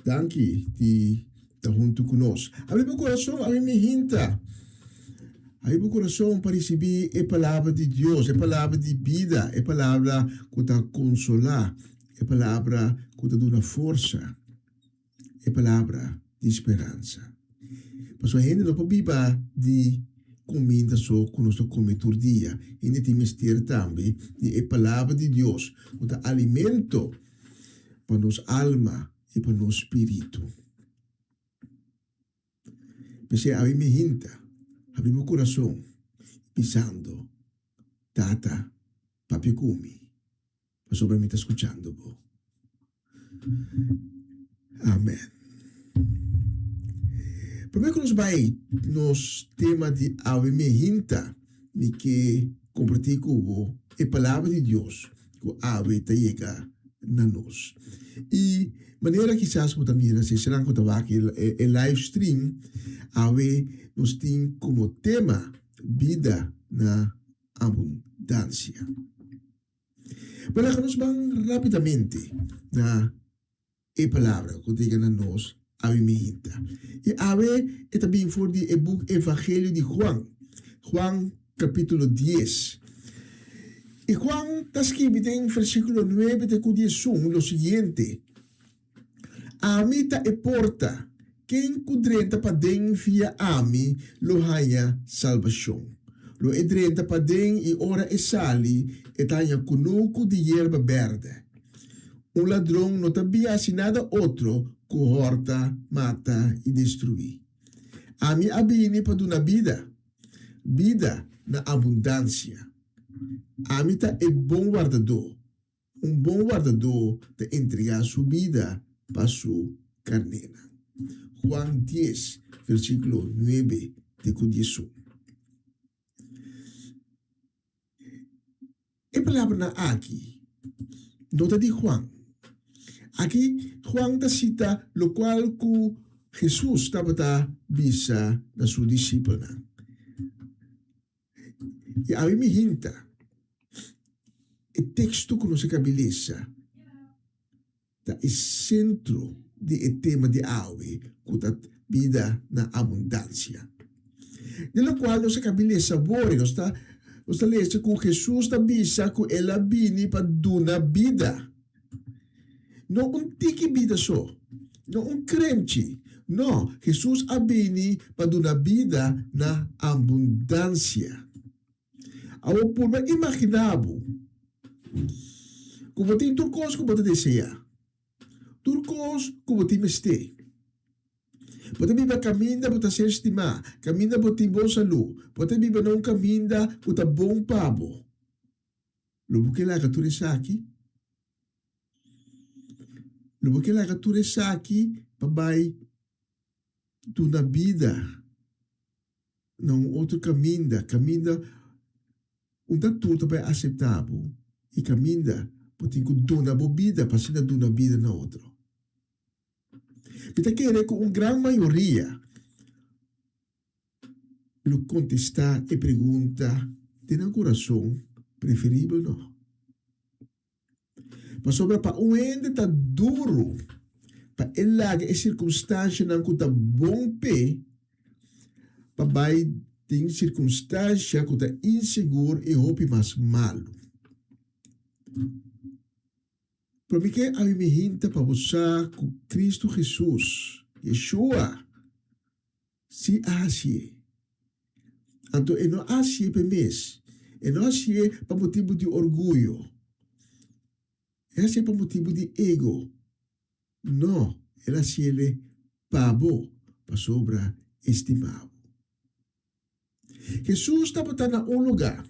Danki di ta huntu ku nos. Abri bo kurason, abri mi hinta. Abri bo kurason pa risibí e palabra di Dios, e palabra di bida, e palabra ku ta konsolá, e palabra ku ta duna forsa, e palabra di speransa. Pasobra hende no por biba di kuminda so ku nos ta kome tur dia. Hende tin mester tambe di e palabra di Dios ku ta alimento pa nos alma i pa nos spiritu. P'esei awe mi hinta habri bo kurason bisando, Tata, papia ku mi, pasobra mi ta skuchando bo. Amen. Promé ku nos bai nos tema di awe mi hinta, mi ke kompartí ku bo e Palabra di Dios ku awe ta yega na nos. I manera kisas bo ta mira si esnan ku ta wak e live stream, awe nos tin komo tema Bida na Abundansia. Pero laga nos ban rapidamente na e palabra ku ta yega na nos awe meinta. I awe e ta bin for di e buk Evangelio di Juan, Juan kapítulo dies. I Juan ta skibi den versíkulo nuebe te ku diesun lo siguiente, Ami ta e porta, ken ku drenta paden via ami lo haña salbashon. Lo e drenta paden i ora e sali e ta haña kunuku di yerba bèrdè. Un ladron no ta bia hasi nada otro ku hòrta, mata i destruí. Ami a bini pa duna bida, bida na abundansia. Ami ta e bon wardadó. Un bon wardadó ta entregá su bida pa su karnénan. Juan dies, versíkulo nuebe te ku diesun. E palabranan aki no ta di Juan. Aki Juan ta sita lokual ku Hesus tabata bisa na su disipelnan. I awe mi hinta e teksto ku nos a kabi lesa ta e sentro di e tema di awe ku ta. Bida na abundansia. Den lokual nos a kabi lesa awor i nos ta nos ta lesa ku Hesus ta bisa ku el a bini pa duna bida. No un tiki bida so, no un kremchi, no, Hesus a bini pa duna bida na abundansia. Awor purba imaginá bo ku bo tin tur kos ku bo ta deseá, tur kos ku bo tin mester. Bo ta biba kaminda bo ta ser stimá, kaminda bo tin bon salú, bo ta biba na un kaminda ku ta bon pa bo. Lo bo ke laga tur esaki? Lo bo ke laga tur esaki pa bai duna bida na un otro kaminda, kaminda unda tur ta bai aseptá bo i kaminda bo tin ku duna bo bida pa asina duna bida na otro? Mi ta kere ku un gran mayoria lo kontestá e pregunta den nan kurason, preferibel no. Pasobra pa un hende ta duru pa e laga e sirkunstanshanan ku ta bon p'e pa bai den sirkunstansha ku ta insegur i hopi mas malu. Pero mi ke abi mi hinta pa bo sa ku Kristu Hesus, Yeshua, si a hasié. Anto e no a hasié p'e mes, e no a hasié pa motibu di orguyo, e a hasié pa motibu di ego. No, el a hasiele pa bo, pasobra e stima bo. Hesus tabata na un lugá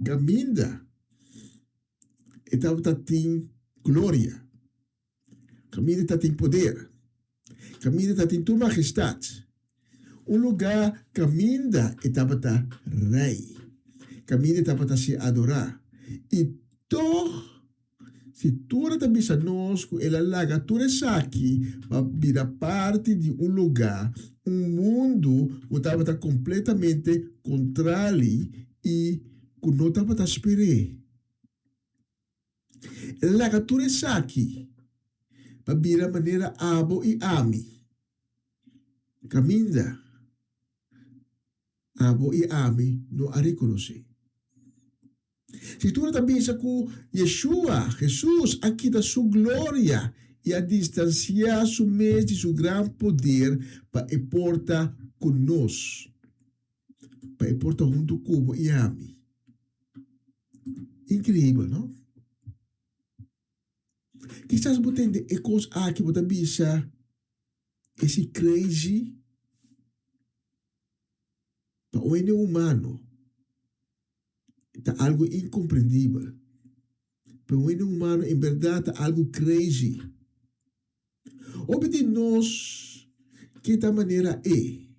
kaminda e tabata tin gloria, kaminda e ta tin poder, kaminda e ta tin tur magestat, un lugá kaminda e tabata rei, kaminda e tabata ser adorá. I tòg Scritura ta bisa nos ku el a laga tur esaki pa bira parti di un lugá, un mundu ku tabata kompletamente kontrali i ku no tabata sper'é. El a laga tur esaki pa bira manera abo i ami, kaminda abo i ami no a rekonosé. Skritura ta bisa ku Yeshua, Hesus, a kita su gloria i a distansiá su mes di su gran poder pa e por ta ku nos, pa e por ta huntu ku bo i ami. Inkreibel, no? Kisas bo tende e kos aki, bo ta bisa, Esi crazy? Pa un hende humano ta algu inkomprendibel. Pa un hende humano en bèrdat ta algu crazy. Hopi di nos ke ta manera e,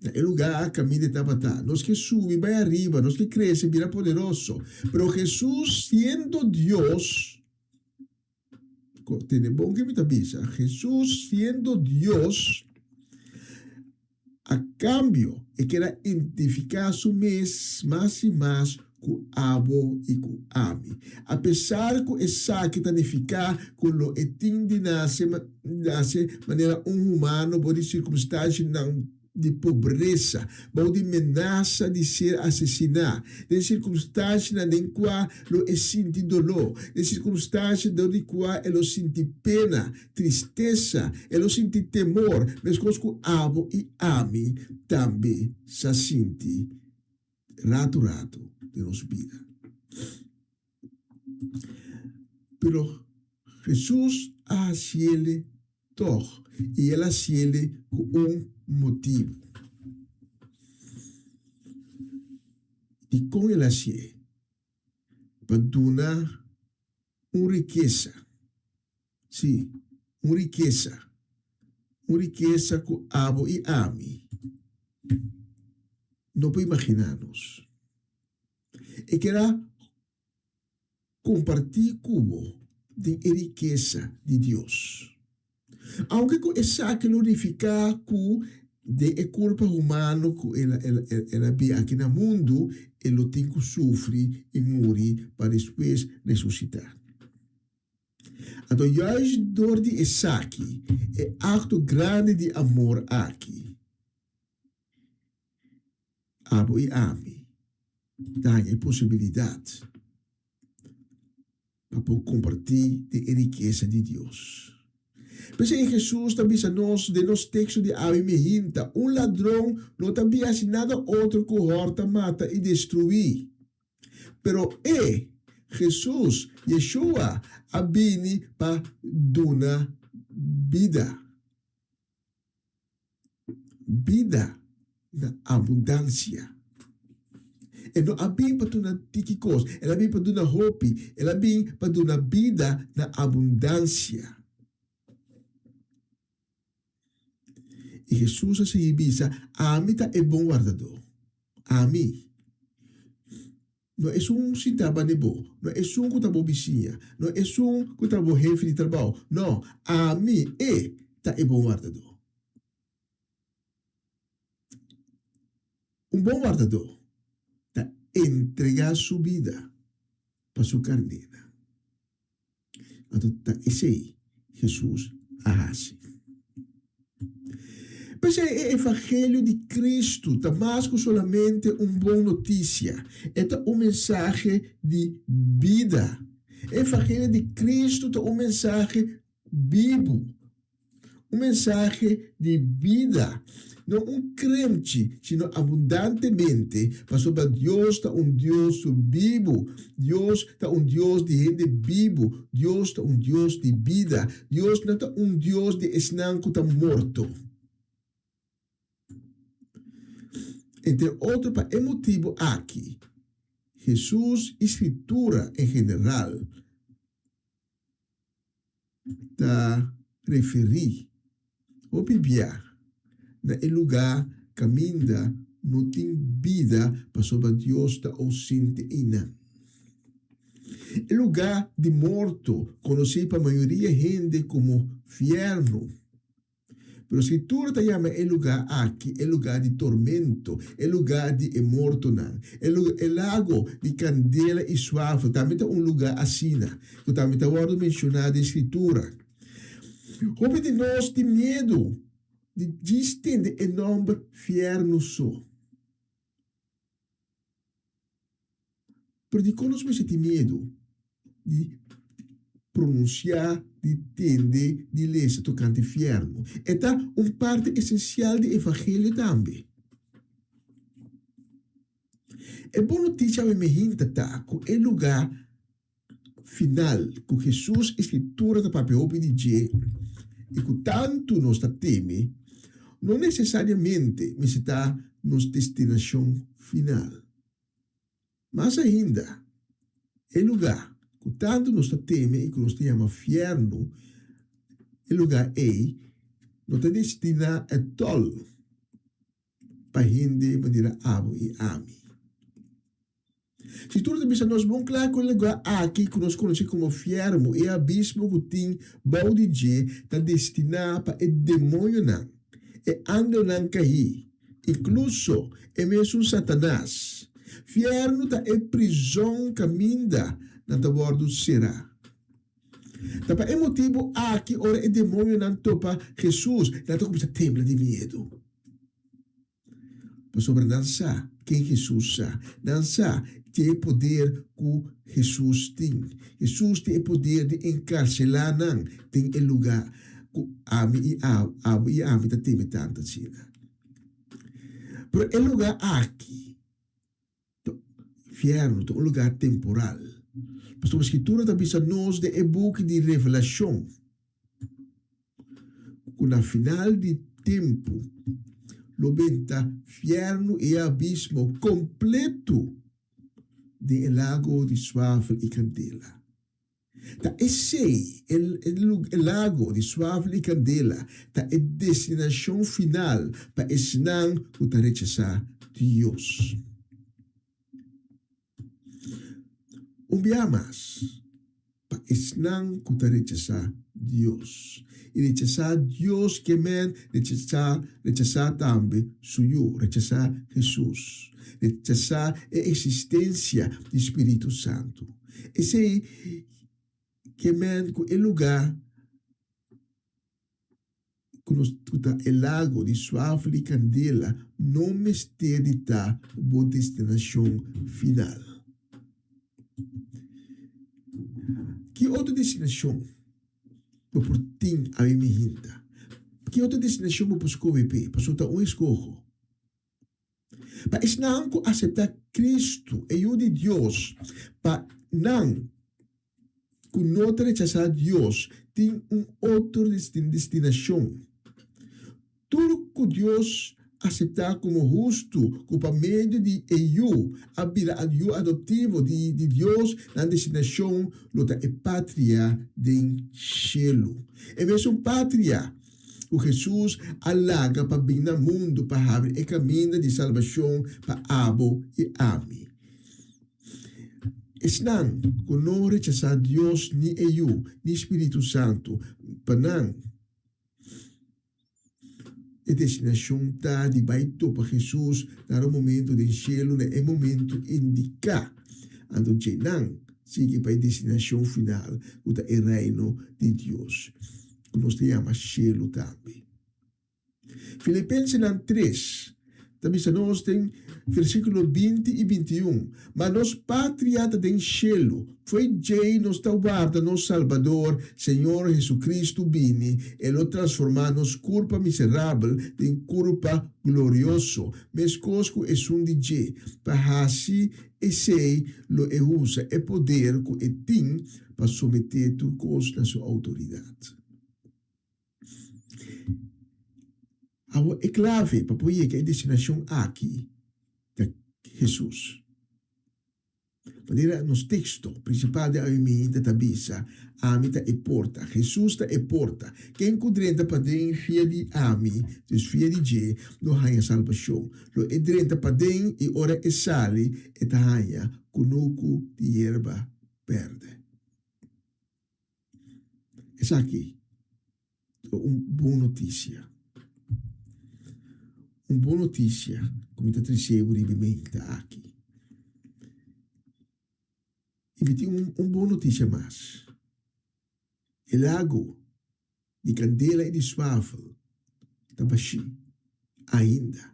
na e lugá kaminda e tabata. Nos ke subi bai ariba, nos ke krese bira poderoso. Pero Hesus siendo Dios, Tene bon ke mi ta bisa, Hesus siendo Dios, a kambio e kier a identifiká su mes mas i mas ku abo i ku ami. Apesar ku esaki ta nifiká ku lo e tin di nase nase manera un humano bo di sirkumstanshanan di pobresa, bou di menasa di ser asesiná, den sirkunstanshanan den kua lo e sinti doló, den sirkunstansha dor di kua e lo sinti pena, tristesa, e lo sinti temor, meskos ku abo i ami tambe sa sinti ratu ratu den nos bida. Pero Hesus a hasiele tòg, i el a hasiele ku un motibu. Dikon el a hasié? Pa duna un rikesa, sí, un rikesa, un rikesa ku abo i ami no por imaginá nos. E kier a kompartí ku bo den e rikesa di Dios. Aunke ku esaki lo nifiká ku den e kurpa humano ku el el a bia aki na mundu, e lo tin ku sufri i muri pa despues resusitá. Anto juist dor di esaki, e akto grandi di amor aki, abo i ami ta haña e posibilidat pa por kompartí den e rikesa di Dios. P'esei Hesus ta bisa nos den nos teksto di awe mihinta, Un ladron no ta bin hasi nada otro ku hòrta, mata i destruí. Pero e, Hesus, Yeshua, a bini pa duna bida. Bida na abundansia. E no a bin pa duna tiki kos, el a bin pa duna hopi, el a bin pa duna bida na abundansia. I Hesus a sigui bisa, Ami ta e bon wardadó. Ami. No esun sintá banda bo, no esun ku ta bo bisiña, no esun ku ta bo hefe di trabou. No, ami, e, ta e bon wardadó. Un bon wardadó ta entregá su bida pa su karnénan. Anto ta esei Hesus a hasi. P'esei e evangelio di Kristu ta mas ku solamente un bon notisia, e ta un mensahe di bida. E evangelio di Kristu ta un mensahe bibu. Un mensahe di bida, no un kremchi, sino abundantemente, pasobra Dios ta un Dios bibu. Dios ta un Dios di hende bibu. Dios ta un Dios di bida. Dios no ta un Dios di esnan ku ta morto. Entre otro pa e motibu aki, Hesus i Skritura en general ta referí hopi bia na e lugá kaminda no tin bida pasobra Dios ta ousente einan. E lugá di morto konosí pa mayoria hende komo fièrnu. Pero Skritura ta yama e lugá aki e lugá di tormento, e lugá di e mortonan. E e lago di kandela i suafel tambe ta un lugá asina, ku tambe ta wòrdu menshoná den Skritura. Hopi di nos tin miedu di djis tende e nòmber fièrnu so. Pero dikon nos mester tin miedu di pronunsiá, di tende, di lesa tokante fièrnu? E ta un parti esensial di evangelio tambe. E bon notisia awe mehinta ta ku e lugá final ku Hesus i Skritura ta papia hopi di dje i ku tantu nos ta teme, no nesesariamente mester ta nos destinashon final. Mas ainda, e lugá ku tantu nos ta teme i ku nos ta yama fièrnu, e lugá ei no ta destiná ètòl pa hende manera abo i ami. Skritura ta bisa nos bon kla ku e lugá aki ku nos konosé komo fièrnu, e abismo ku tin bou di dje, ta destiná pa e demoñonan, e angelnan kaí, inkluso e mesun Satanas. Fièrnu ta e prizòn kaminda nan ta wòrdu será. Ta pa e motibu aki ora e demoñonan topa Hesus, nan ta kuminsá tembla di miedu. Pasobra nan sa ken Hesus sa. Nan sa tin e poder ku Hesus tin. Hesus tin e poder di enkarselá nan den e lugá ku ami i abo i ami ta teme tantu asina. Pero e lugá aki ta fièrnu, ta un lugá temporal. Pasobra Skritura ta bisa nos den e buki di Revelashon. Ku na final di tempu lo benta fièrnu i e abismo kompletu den e lago di suafel i kandela. Ta esei, e lago di suafel i kandela, ta e destinashon final pa esnan ku ta rechasá Dios. Un bia mas, pa esnan ku ta rechasá Dios. I rechasá Dios ke men rechasá, rechasá tambe su Yu, rechasá Hesus, rechasá e eksistensia di Spiritu Santu. Esei. Ke men ku e lugá ku nos ku ta e lago di suafel i kandela no mester di ta bo destinashon final. Ki otro destinashon bo por tin awe mi hinta? Ki otro destinashon bo por skohe p'e? Pasobra ta un eskoho. Pa esnan ku aseptá Kristu, e Yu di Dios, pa nan ku no ta rechasá Dios tin un otro destinashon. Tur ku Dios aseptá komo hustu, ku pa medio di e Yu a bira yu adoptivo di Dios, nan destinashon lo ta e patria den shelu. E mesun patria ku Hesus a laga pa bin na mundu pa habri e kaminda di salbashon pa abo i ami. Esnan ku no rechasá Dios ni e Yu ni Spiritu Santu, pa nan e destinashon ta di bai topa Hesus na un momentu den shelu na e momentu indiká. Anto dje nan sigui pa e destinashon final ku ta e Reino di Dios. ku nos ta yama shelu tambe. Filipensenan tres ta bisa nos den versíkulo binti i bintiun, Ma nos patria ta den shelu, fo'i djei nos ta warda nos Salbador, Señor Hesukristu, bini, e lo transformá nos kurpa miserabel den kurpa glorioso, meskos ku esun di dje. Pa hasi esei lo e usa e poder ku e tin pa someté tur kos na su outoridat. Awor e klave pa por yega e destinashon aki ta Hesus. Manera nos teksto prinsipal di awe mainta ta bisa, Ami ta e porta. Hesus ta e porta. Ken ku drenta paden via di ami, dus via di dje, lo haña salbashon. Lo e drenta paden i ora e sali e ta haña kunuku di yerba pèrdè. Esaki ta un bon notisia. Un bon notisia ku mi ta trese bo riba e meinta aki. I mi tin un bon notisia mas. E lago di kandela i di swafel ta bashí ainda.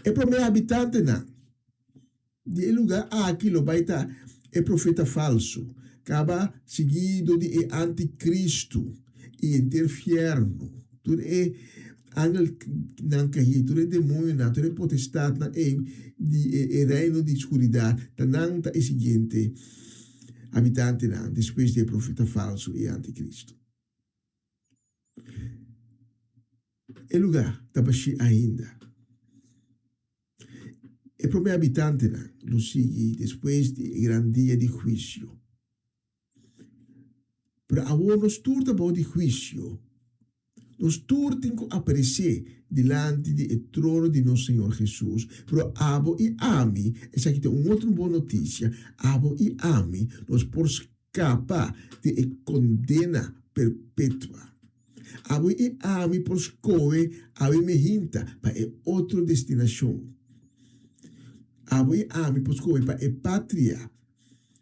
E promé habitantenan di e lugá aki lo bai ta e profeta falsu, kaba siguido di e antikristu i henter fièrnu. Tur e angelnan kahí, tur e demoñonan, tur e potestatnan ei di e reino di skuridat, ta nan ta e siguiente habitantenan despues di e profeta falsu i e antikristu. E lugá ta bashí ainda. E promé habitantenan lo sigui despues di e gran dia di huisio. Pero awor nos tur ta bou di huisio. Nos tur tin ku aparesé dilanti di e trono di nos Señor Hesus. Pero abo i ami, esaki ta un otro bon notisia, abo i ami nos por skapa di e kondena perpetua. Abo i ami por skohe awe mehinta pa e otro destinashon. Abo i ami por skohe pa e patria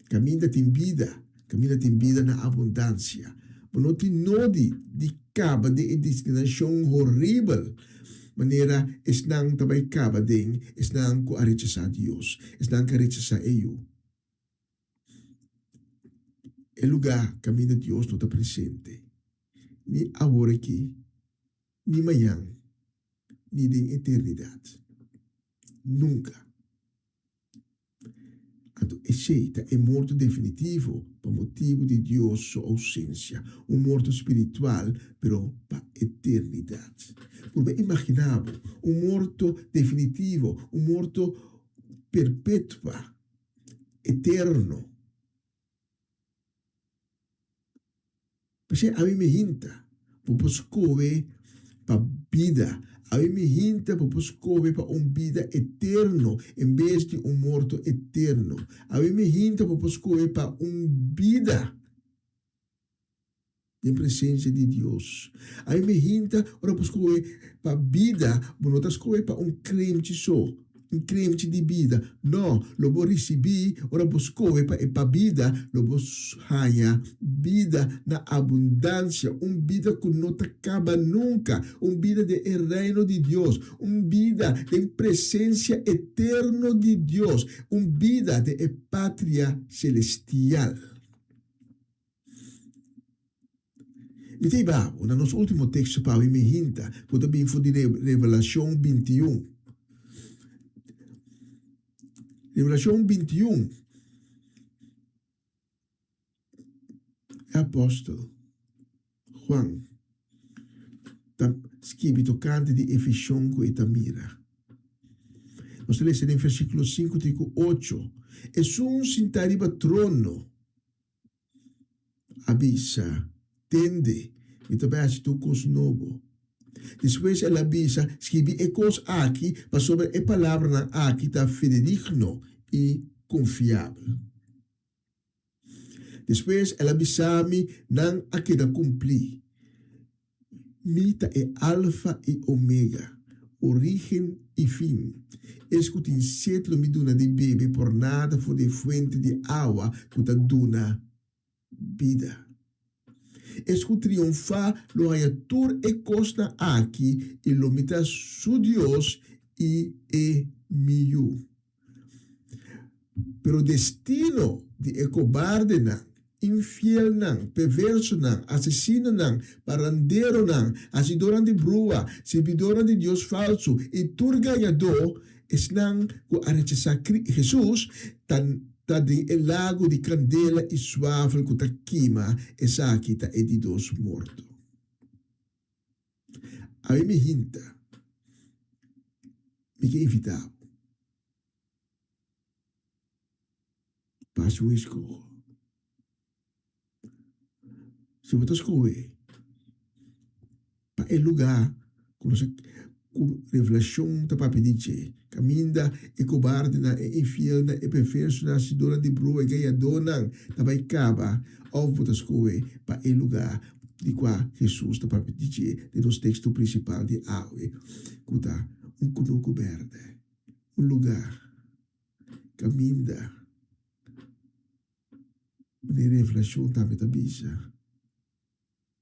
kaminda tin bida, kaminda tin bida na abundansia. Bo no tin nodi di kaba den e destinashon horibel manera esnan ta bai kaba den, esnan ku a rechasá Dios, esnan ku a rechasá e Yu. E lugá kaminda Dios no ta presente, ni awor aki, ni mañan, ni den eternidat. Nunka. Anto esei ta e morto definitivo pa motibu di Dios su ousensia, un morto spiritual, pero pa eternidat. Purba imaginá bo, un morto definitivo, un morto perpetua, eterno. P'esei awe mi hinta bo por skohe pa bida. Awe mi hinta bo por skohe pa un bida eterno en bes di un morto eterno. Awe mi hinta bo por skohe pa un bida den presensia di Dios. Awe mi hinta ora bo skohe pa bida, bo no ta skohe pa un kremchi so. un kremchi di bida. No, lo bo risibí ora bo skohe pa e pa bida, lo bo haña bida na abundansia, un bida ku no ta kaba nunka, un bida den e Reino di Dios, un bida den presensia eterno di Dios, un bida den e patria selestial. Mi ta hiba bo na nos ultimo teksto pa awe mehinta, ku ta bin for di Revelashon bintiun. Revelashon bintiun, e apòstel Juan ta skibi tokante di e vishon ku e ta mira. Nos ta lesa den versíkulo sinku te ku ocho, Esun sintá riba trono a bisa, Tende, mi ta bai hasi tur kos nobo. Despues el a bisa, Skibi e kos aki, pasobra e palabranan aki ta fidedigno i konfiabel. Despues el a bisa mi, Nan a keda kumplí. Mi ta e Alfa i Omega, orígen i fin. Es ku tin set lo mi duna di bebe por nada for di e fuente di awa ku ta duna bida. Es ku triunfá lo haña tur e kosnan aki i lo mi ta su Dios i e mi yu. Pero destino di e kobardenan, infielnan, perversonan, asesinonan, paranderonan, hasidornan di brua, sirbidornan di dios falsu i tur gañadó, esnan ku a rechasá Hesus, ta ta den e lago di kandela i suafel ku ta kima, esaki ta e di dos morto. Awe mi hinta, mi ke invitá bo pa hasi un eskoho. Si bo ta skohe pa e lugá ku nos a ku Revelashon ta papia di dje, kaminda e kobardenan, e infielnan, e perversonan, hasidónan di brua, e gañadónan ta bai kaba, òf bo ta skohe pa e lugá di kua Hesus ta papia di dje den nos teksto prinsipal di awe, ku ta un kunuku bèrdè, un lugá kaminda manera Revelashon tambe ta bisa,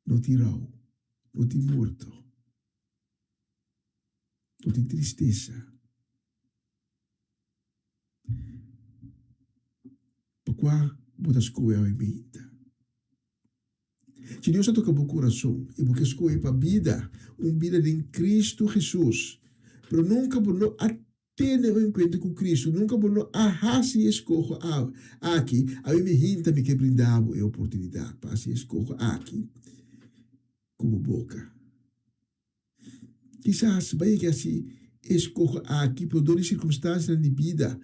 no tin rou, no tin morto, no tin tristesa. Pa kua bo ta skohe awe meinta? Si Dios a toka bo kurason i bo ke skohe pa bida, un bida den Kristu Hesus, pero nunka bo no a tene un enkuentro ku Kristu, nunka bo no a hasi e eskoho aki, awe mi hinta mi ke brinda bo e oportunidat pa hasi e eskoho aki ku bo boka. Kisas bo a yega hasi e eskoho aki, pero dor di sirkunstansianan di bida,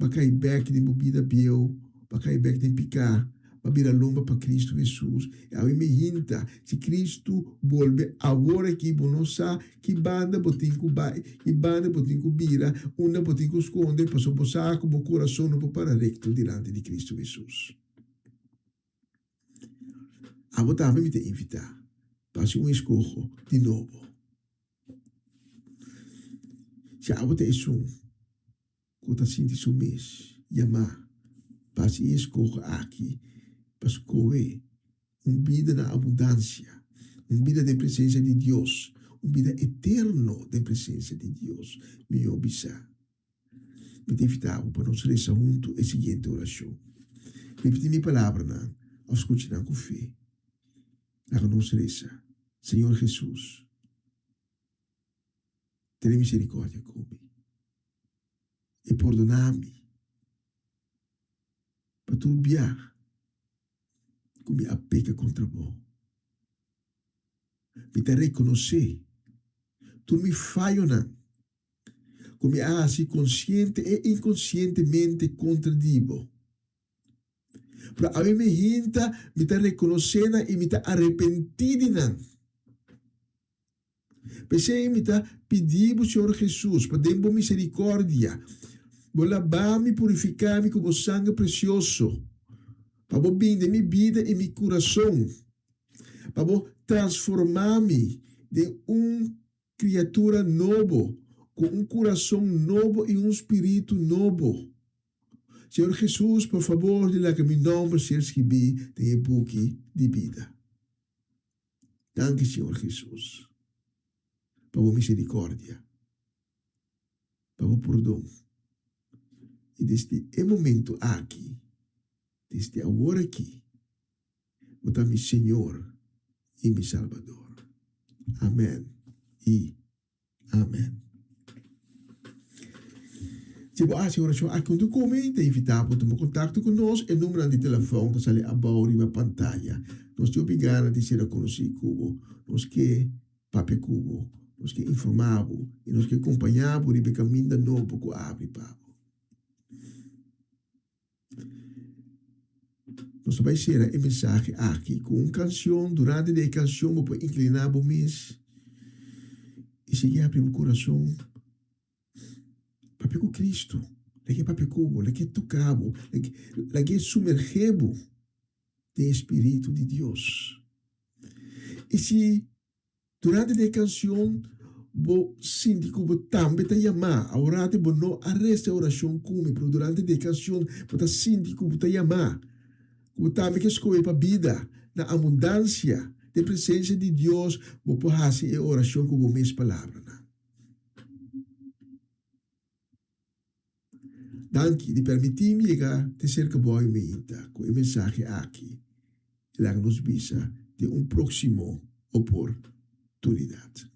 Bo a kai bek den bo bida bieu, bo a kai bek den piká, bo a bira lomba pa Kristu Hesus. I awe mi hinta, si Kristu bolbe awor aki, bo no sa ki banda bo tin ku bai, ki banda bo tin ku bira, unda bo tin ku skonde, pasobra bo sa ku bo kurason no por para rekto dilanti di Kristu Hesus. Abo tambe mi ta invitá pa hasi un eskoho di nobo. Si abo ta esun ku ta sinti su mes yamá pa hasi e eskoho aki, pa skohe un bida na abundansia, un bida den presensia di Dios, un bida eterno den presensia di Dios, mihó bisá. Mi ta invitá bo pa nos resa huntu e siguiente orashon. Ripití mi palabranan òf skucha nan ku fe. Laga nos resa, Señor Hesus, tene miserikòrdia ku mi i pordoná mi pa tur bia ku mi a peka kontra bo. Mi ta rekonosé tur mi fayonan ku mi a hasi konsiente e inkonsientemente kontra di bo. Pero awe mi hinta, mi ta rekonosé nan i mi ta arepentí di nan. P'esei mi ta pidi bo, Señor Hesus, pa den bo miserikòrdia, bo labá mi, purifiká mi ku bo sanger presioso, pa bo bin den mi bida i mi kurason, pa bo transformá mi den un kriatura nobo. ku un kurason nobo i un spiritu nobo. Señor Hesus, por fabor di laga mi nòmber ser skibí den e buki di bida. Danki, Señor Hesus, pa bo miserikòrdia, pa bo pordon. I desde e momentu aki, desde awor aki, Bo ta mi Señor i mi Salbador. Amèn i amèn. Si bo hasi orashon aki huntu ku mi, ta invitá bo tuma kontakto ku nos. E numbernan di telefòn ta sali abou riba pantaya. Nos tin hopi gana di sera konosí ku bo. Nos ke papia ku bo, nos ke informá bo i nos ke kompañá bo riba e kaminda nobo ku a habri pa bo. Nos ta bai sera e mensahe aki ku un kanshon. Durante di e kanshon bo por inkliná bo mes i sigui habri bo kurason. Papia ku Kristu. Lag'é papia ku bo, lag'é toka bo, lag'é sumergé bo den e spiritu di Dios. I si Durante di e kanshon bo sinti ku bo tambe ta yamá. Aworati bo no a resa e orashon ku mi, pero durante di e kanshon bo ta sinti ku bo ta yamá, ku bo tambe ke skohe pa bida na abundansia den presensia di Dios. Bo por hasi e orashon ku bo mes palabranan. Danki di permití mi yega te serka bo awe meinta ku e mensahe aki i laga nos bisa den un próksimo oportunidat.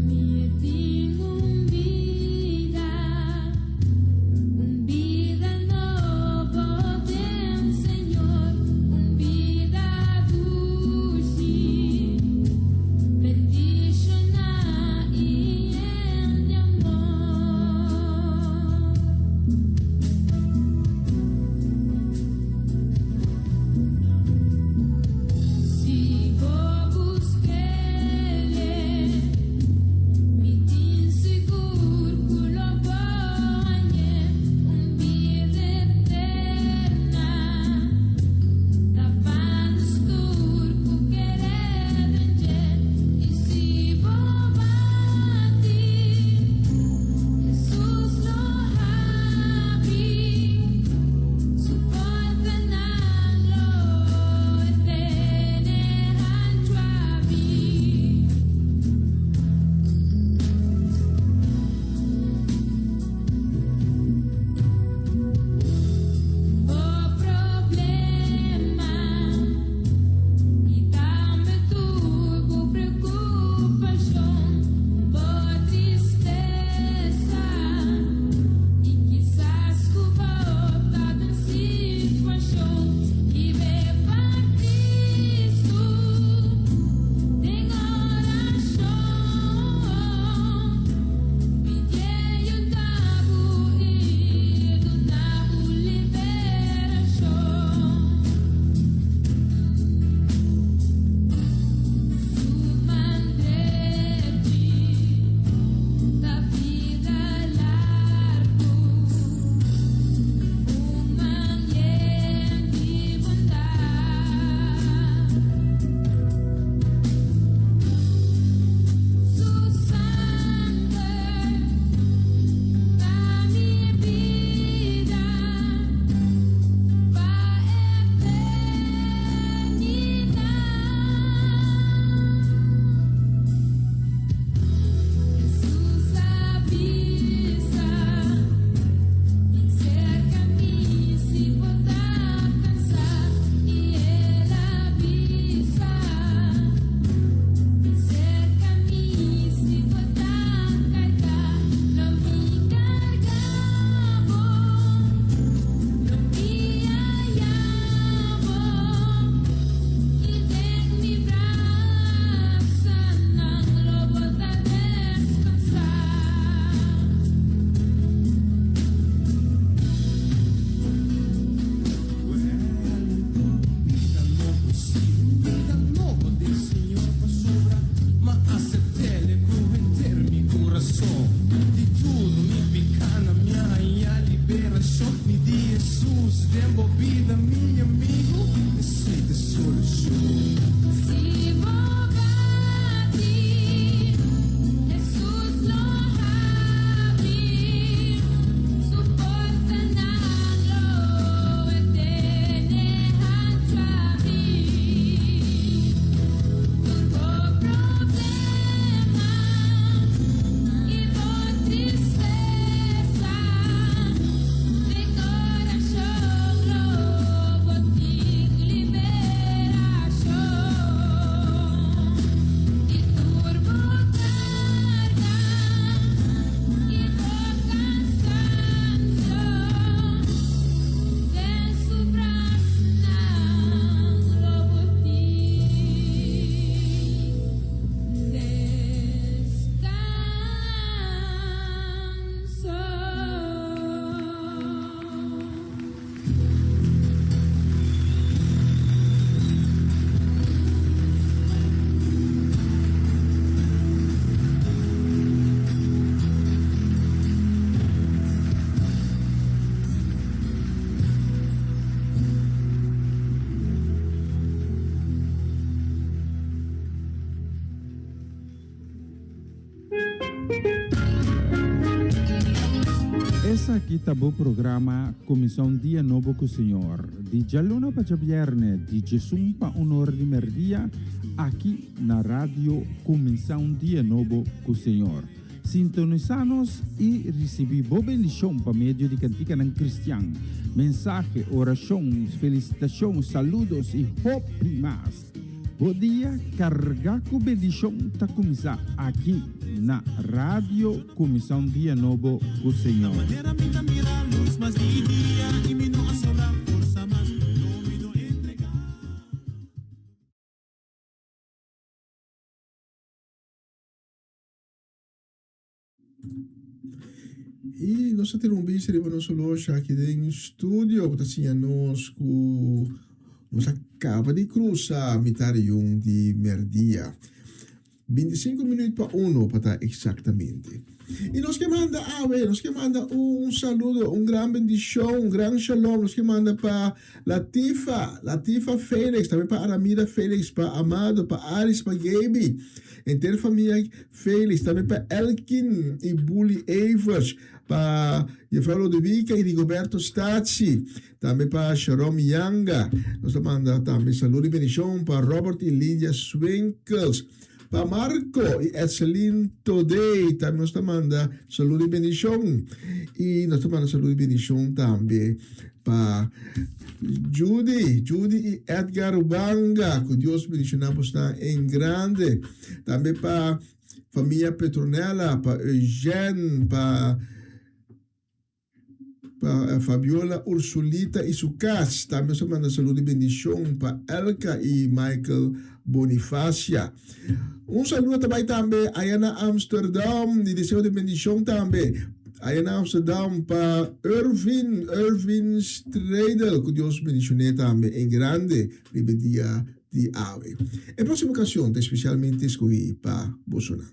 Mi tin un bida, un bida nobo den Señor, un bida dushi. so Di tur mi pikánan mi a haña liberashon Mi di Hesus den bo bida mi amigu Esei ta e solushon. Si bo bati, Hesus lo habri su portanan lo e tene hanchu abri. Tur bo problema i bo tristesa den korashon lo bo tin liberashon. I tur bo karga i bo kansansio den su brasanan lo bo tin deskanso. Esaki ta bo programa Kuminsá un Dia Nobo ku Señor, di djaluna pa djabièrnè di djesun pa un or di mèrdia, aki na Radio Kuminsá un Dia Nobo ku Señor. Sintonisá nos i risibí bo bendishon pa medio di kantikanan kristian, mensahe, orashon, felisitashon, saludos i hopi mas. Bo dia carga cu bendicion ta cuminsa aki na Radio Cuminsa un Dia Nobo cu Señor. I nos a tene un bista riba nos olosha aki den studio ku ta siña nos ku nos a kaba di krusa mitar di un di merdia. 25 minuut pa uno pa ta eksaktamente. I nos ke manda awe, nos ke manda un saludo, un gran bendishon, un gran shalom, nos ke manda pa Latifa, Latifa Felix, tambe pa Aramida Felix, pa Amado, pa Aris, pa Gaby, henter famia Felix, tambe pa Elkin y Bully Evers, pa Jefrouw Lodewica y Rigoberto Statie, tambe pa Sharon Yanga. Nos ta manda tambe saludo y bendicion pa Robert y Lydia Swinkels, pa Marco y Edseline Todey, tambe nos ta manda saludo y bendicion. Y nos ta manda saludo y bendicion tambe pa Judy, Judy y Edgar Wanga, cu Dios bendiciona bosnan en grande. Tambe pa famia Petronella, pa Eugène, pa pa Fabiola Ursulita y su cas. Tambe nos ta manda saludo y bendicion pa Elka y Michael Bonifacia. Un saludo ta bay tambe aya na Amsterdam y deseo di bendicion tambe aya na Amsterdam pa Ervin, Ervin Stredel. Cu Dios bendicione tambe en grande riba e dia di awe. E próximo canción ta especialmente escogi pa bosonan.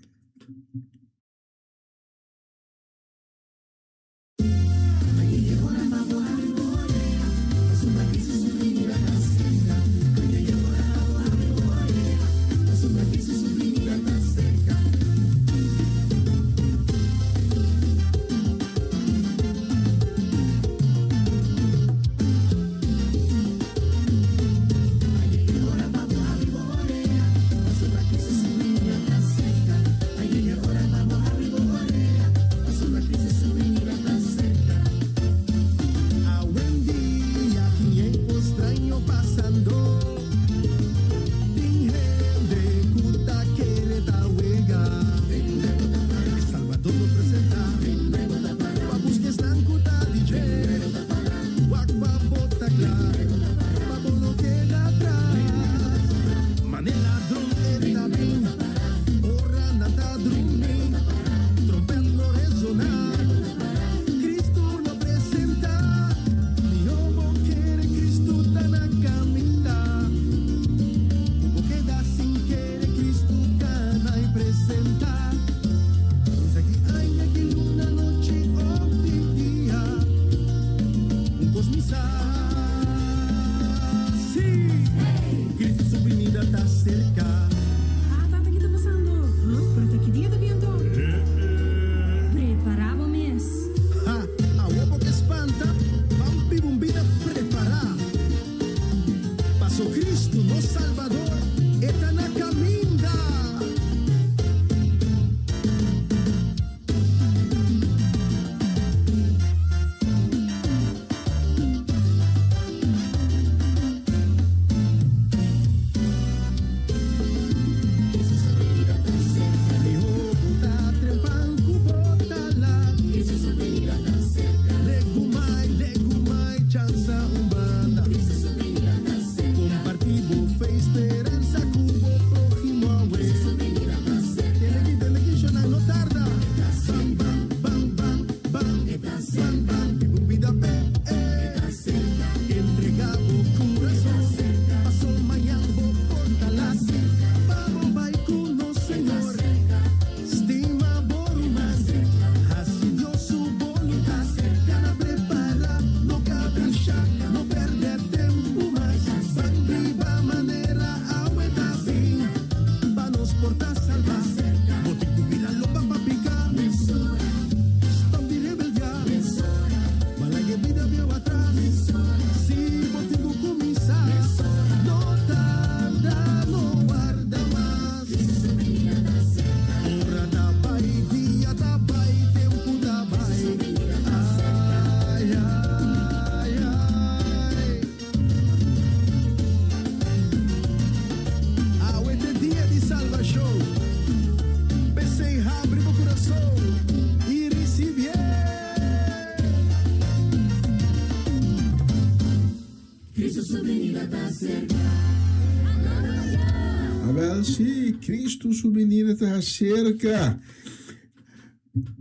Awel sí, Cristo su binida ta acerca.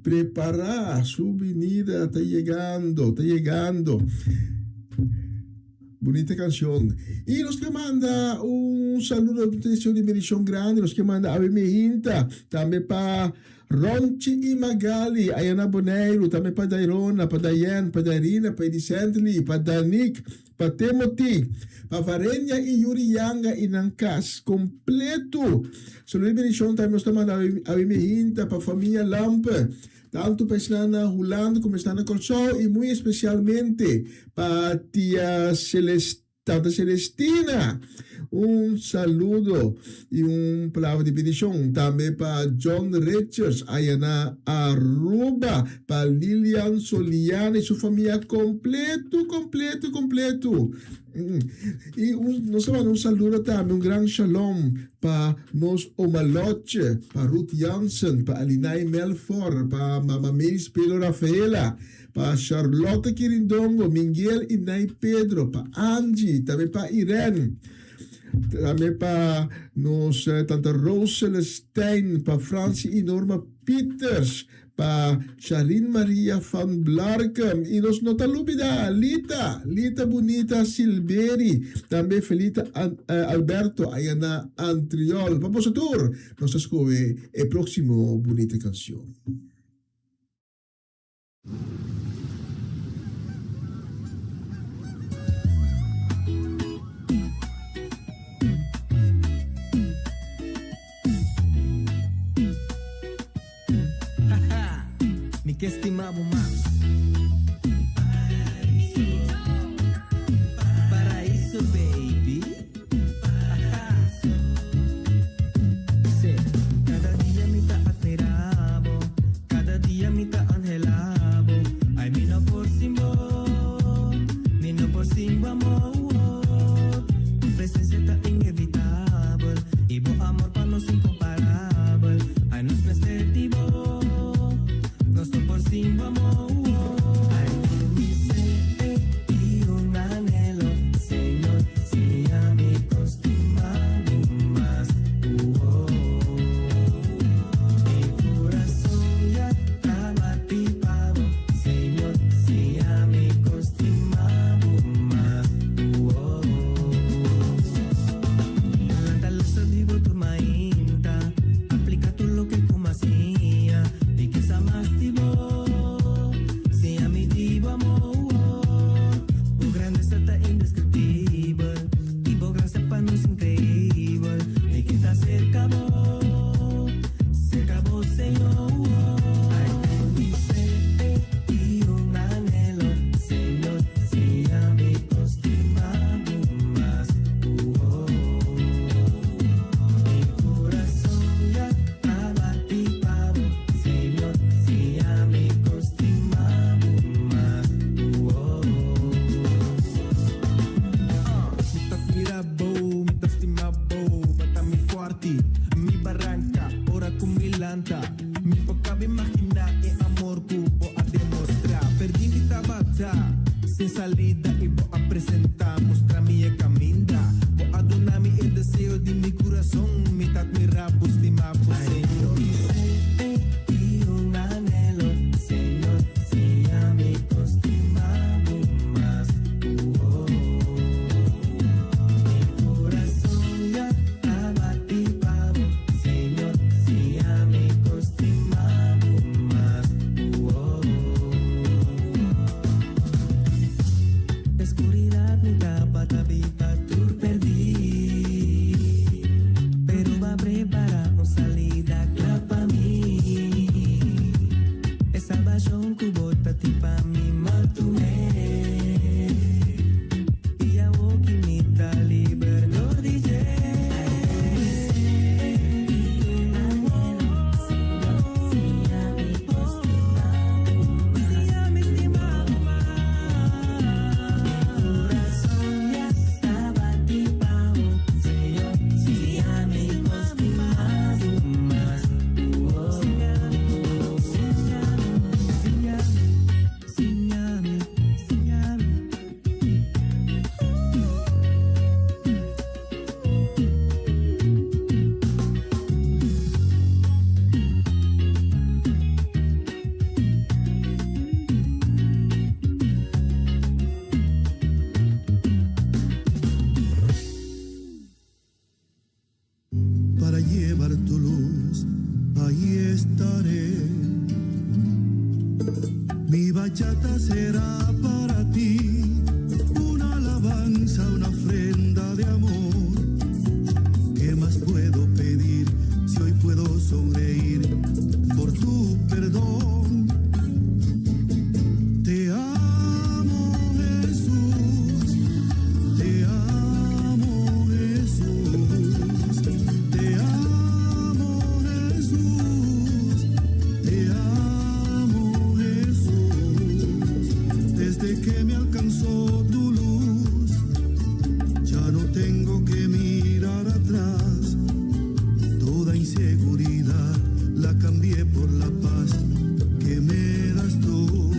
Prepará, su binida ta yegando, ta yegando. Bunita cancion. Y nos ke manda un saludo, un deseo di bendicion grandi. Nos ke manda awe mehinta tambe pa Ronchi y Magali aya na Boneiru, tambe pa Dairona, pa Dayen, pa Dairina, pa Edicently, pa Danik, pa Timothy, pa Varenia y Yuri Yanga y nan cas completo. Saludo y bendicion tambe nos ta manda awe mehinta pa famia Lampe, tanto pa esnan na Hulanda como esnan na Kòrsou y muy especialmente pa tia Celeste. Tanta Celestina, un saludo y un palabra di bendicion tambe pa John Richards aya na Aruba, pa Lilian Soliana y su famia completo, completo, completo. Y un, nos ta manda un saludo tambe, un gran shalom pa nos oma Lotje, pa Ruth Jansen, pa Alinay Melfor, pa Mama Mays Pedro Rafaela, Pa Charlotte Kirindongo, Minguel y Nay Pedro, pa Angie, tambe pa Irene, tambe pa nos tanta Rose Celestijn, pa Francie y Norma Pieters, pa Charlene Maria van Blarkum y nos no ta lubida Lita, Lita Bunita Silberi, tambe Felita Alberto aya na Antriol. Pa boso tur nos ta scohe e proximo bunita cancion. Mi ke stima bo mas. Paraíso baby. Sí. Kada dia mi ta admira bo, kada dia mi ta anhela bo. Ay mi no por sin bo, mi no por sin bo amor. Tu presencia ta inevitabel y bo amor pa nos incomparabel. Ay nos mester di bo, nos no por sin bo amor. Ay tin mi sed y un anhelo, Señor, siña mi con stima bo mas. Mi corazón ya ta bati pa bo, Señor, siña mi con stima bo mas. Lanta lusa di bo tur mainta, aplica tur loke cu mas siña, mi ke sa mas di bo, siña mi di bo amor. Bo grandesa ta indescriptibel y bo gracia pa nos increibel. Mi ke ta cerca bo, cerca bo Señor. Ay tin mi sed y un anhelo, Señor, siña mi con stima bo mas. Mi corazón ya ta bati pa bo, Señor, siña mi con stima bo mas. Mi ta admira bo, mi ta stima bo, bo ta mi forti, mi baranca, ora cu mi lanta. Mi por caba imagina e amor cu bo a demostra. Perdi mi tabata, sin salida y bo a presenta, mustra mi e caminda. Bo a duna mi e deseo di mi curason, mi ta admira bo, stima bo, Señor. Mi sed y un anhelo, Señor, siña mi con stima bo mas. Mi corazón ya ta bati pa bo, Señor, siña mi con stima bo mas. Oscuridad mi tabata biba tur perdi, pero b'a prepara un salida cla pa mi. E salvacion cu bo tatin pa mi m'a tum'e. Y awor cu mi ta liber dor di dje. Mi sed y un anhelo, Señor, siña mi con stima bo mas. Siña mi stima bo mas. Mi corazón ya ta bati pa bo, Señor, siña mi con stima bo mas. Siña mi, siña mi, siña mi, siña mi, siña Mi bachata será para ti una alabanza, una ofrenda de amor. ¿Qué más puedo pedir si hoy puedo sonreír por tu perdón? Te amo Jesús, te amo Jesús, te amo Jesús, te amo Jesús. Desde que me alcanzó tu luz, ya no tengo que mirar atrás. Toda inseguridad la cambié por la paz que me das tú.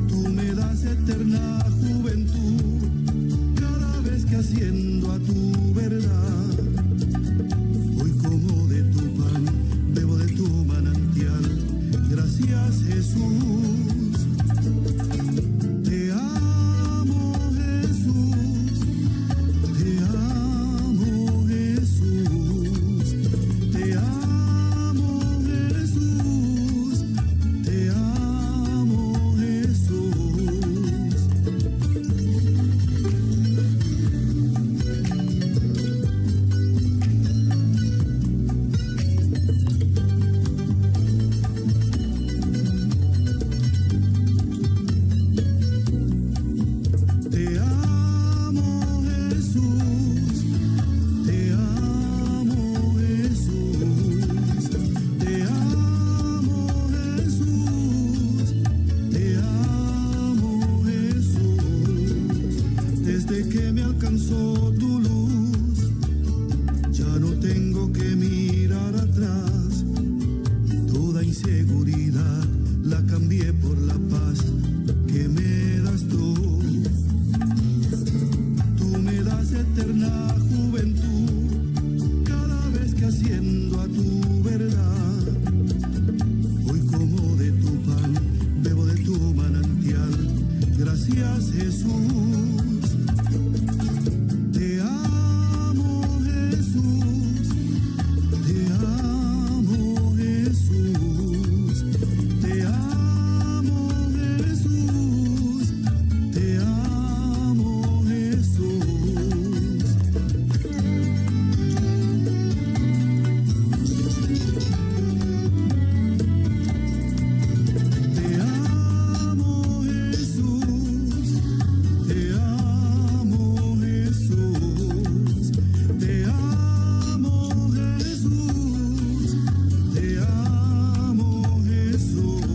Tú me das eterna juventud cada vez que haciendo a tu verdad. Hoy como de tu pan, bebo de tu manantial. Gracias Jesús. Te amo Jesús. Te amo Jesús. Te amo Jesús. Te amo Jesús. Te amo Jesús, te amo Jesús, te amo Jesús, te amo Jesús. Desde que me alcanzó tu luz, ya no tengo que mirar atrás. Toda inseguridad la cambié por la paz que me das tú. Tú me das eterna juventud cada vez que haciendo a tu verdad. Hoy como de tu pan, bebo de tu manantial. Gracias Jesús. Te amo Jesús. Te amo Jesús. Te amo Jesús. Te amo Jesús. Te amo Jesús, te amo Jesús, te amo Jesús, te amo Jesús.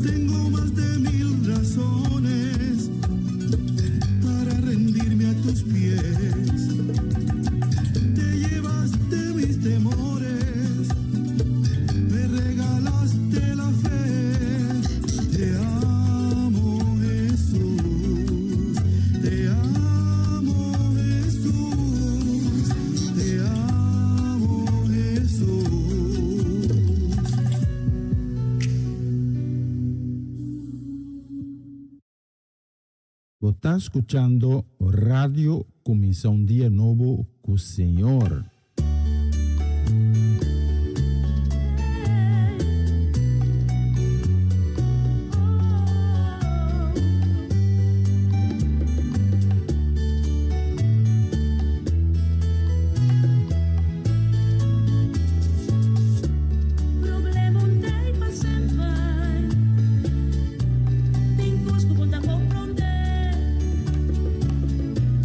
Tengo más de mil razones para rendirme a tus pies. Te llevaste mis temores. Me regalaste la fe, te amo Jesús, te amo Jesús, te amo Jesús. Bo ta skuchando Radio Kuminsá un Dia Nobo ku Señor. Problema no t'ei pa semper. Tin kos ku bo n' ta komprondé.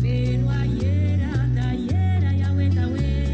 Pero ayera ta ayera i awe ta awe.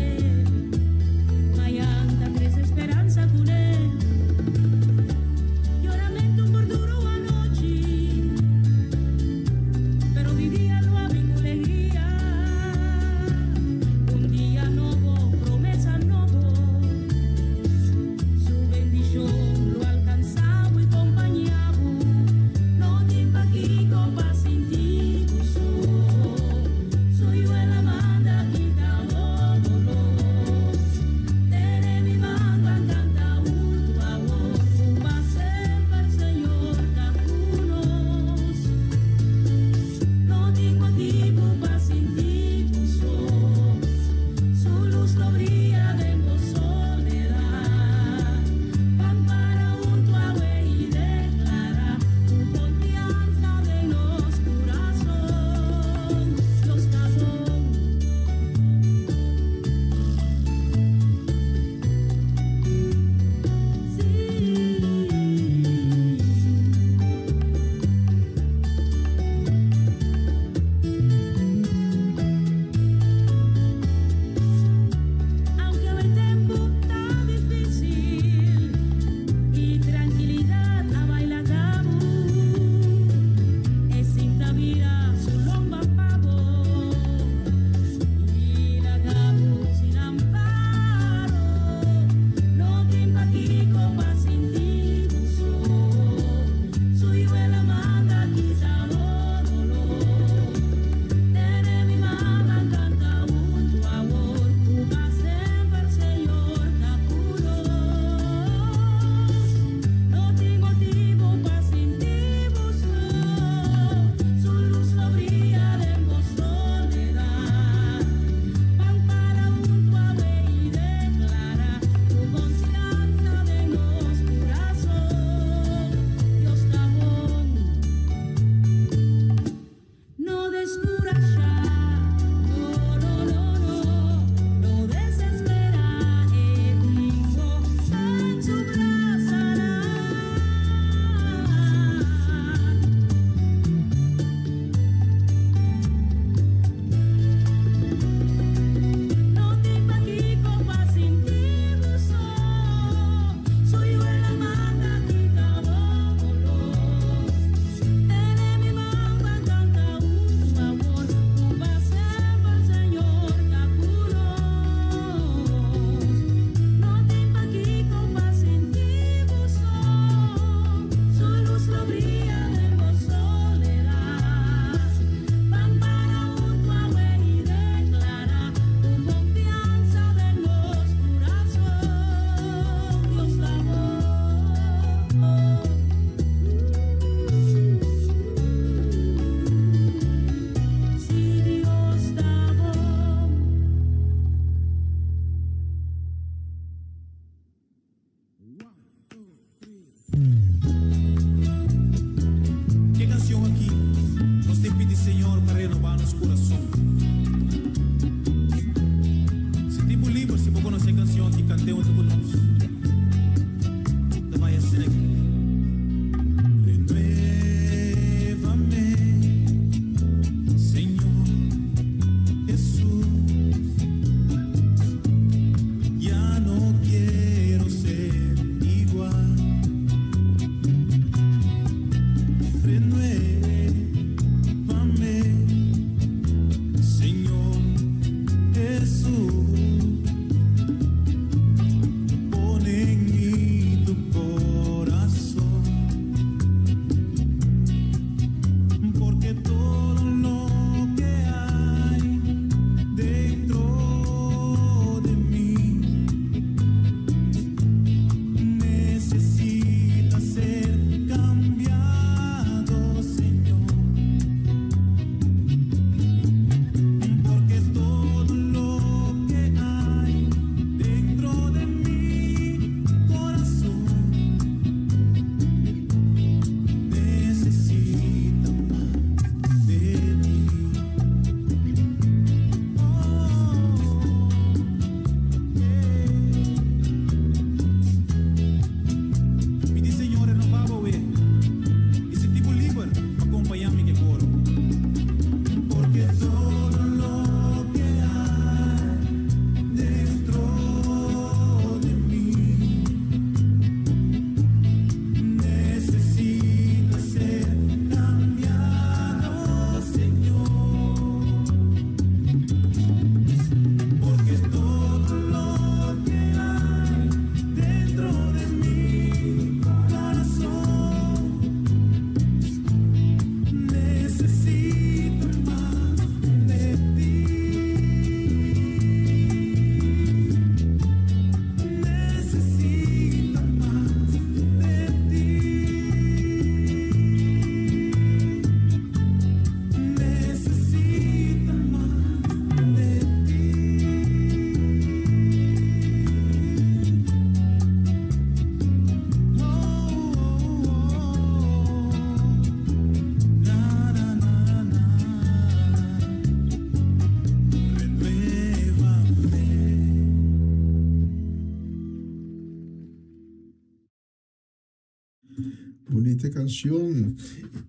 Bunita canción.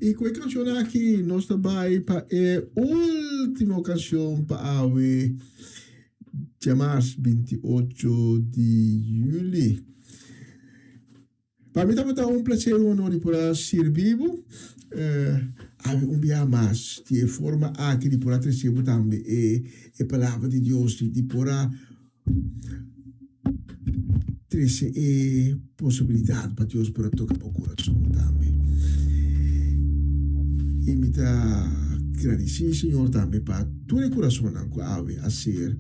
Y cu e canción aki nos ta bay pa e ultimo canción pa awe djamars 28 di juli. Pa mi tabata un placer y un honor di por a sirbi bo. Awe un biaha mas di e forma aki di por a trece bo tambe e e palabra di Dios di por a Trece e posibilidad pa Dios por a toca bo corazon tambe. Y mi ta gradici Señor tambe pa tur e corazonnan cu awe a ser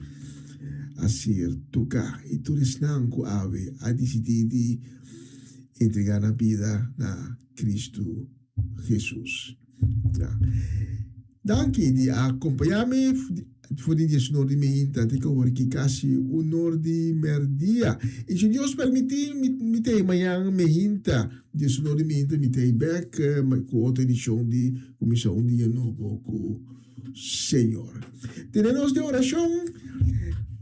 a ser toca y tur esnan cu awe a dicidi di entrega nan bida na Cristo Jesus. Danki di a acompaña mi for di diesunor di meinta te cu awor ki casi unor di merdia. Y si Dios permiti mi ta e mañan meinta diesunor di meinta mi ta e bek cu otro edicion di Cuminsa un Dia Nobo cu Señor. Tene nos den oracion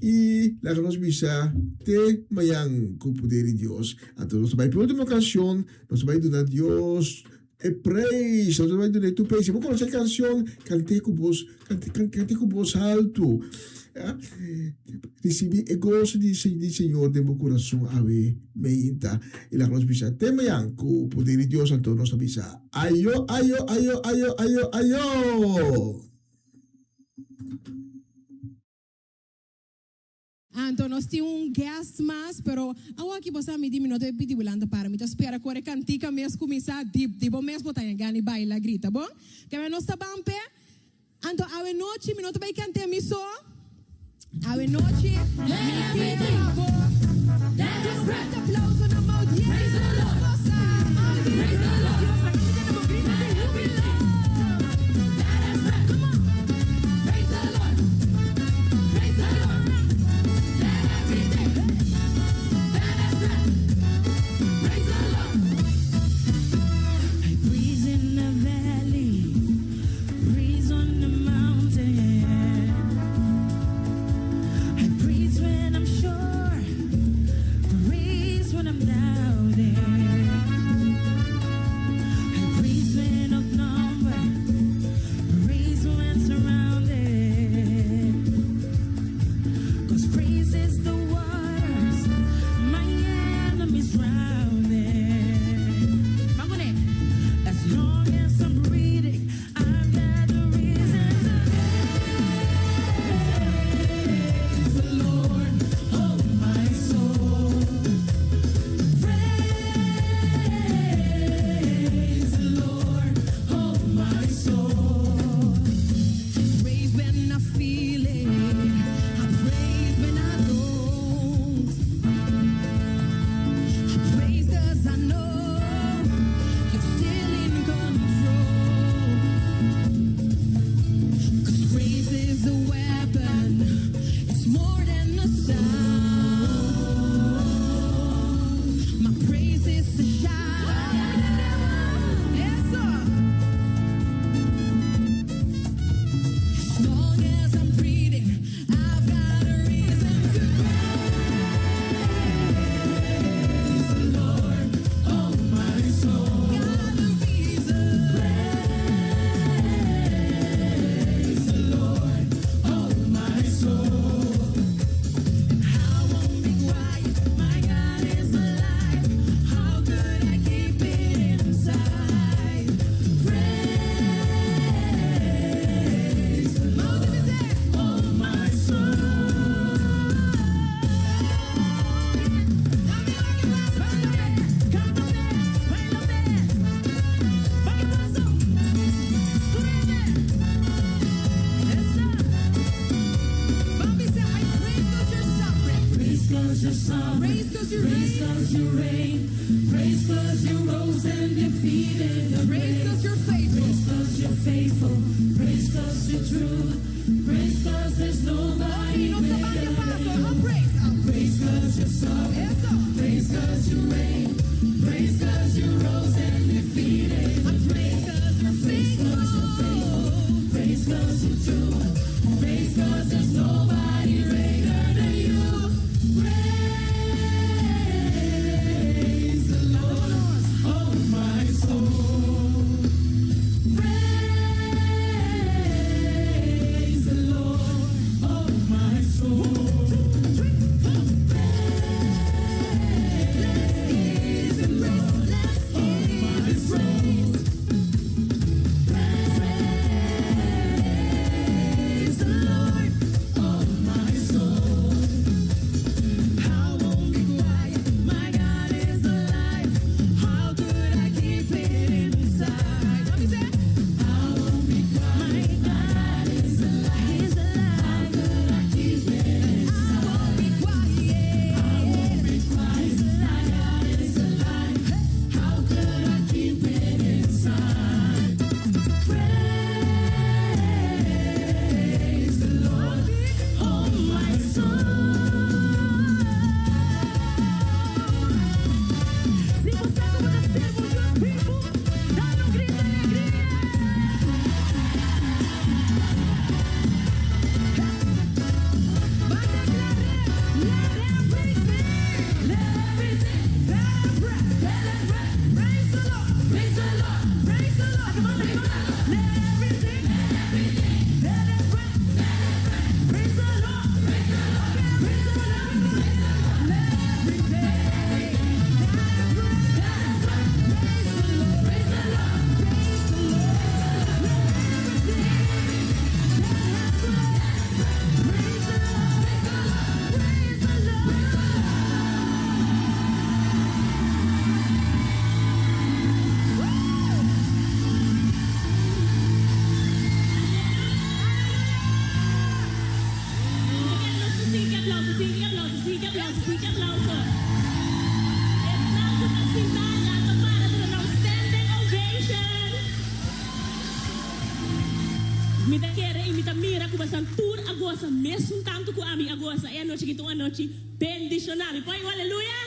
y laga nos bisa te mañan cu poder di Dios. Anto nos ta bay pa e ultimo cancion, nos ta bay duna Dios E preis, nos ta bai duna e tur preis. Si bo konosé e kanshon, kant'é ku bos, kant'é ku bos haltu. Risibí e goso di di Señor den bo kurason awe meinta. I laga nos bisa te mañan ku poder di Dios, anto nos ta bisa ayo, ayo, ayo, ayo, ayo, ayo! Anto nos tin un guest mas, pero awor aki bo sa mi di mi no ta pidi bo lanta para, mi ta spera ku ora e kantika mes kuminsá dip di bo mes bo ta haña gana di baila grita, bon? Keme nos ta ban p'e. Anto awe nochi mi no ta bai kant'é mi so, awe nochi mi ke pa bo duna un fuerte aplauso na Maudiel Barbosa. Maudiel, Dios a kende bo grita di hubilo. Come on. Mi ta kere i mi ta mira ku boso tur a gosa mesun tantu ku ami a gosa e anochi aki ta un anochi bendishoná. Mi por igual aleluya?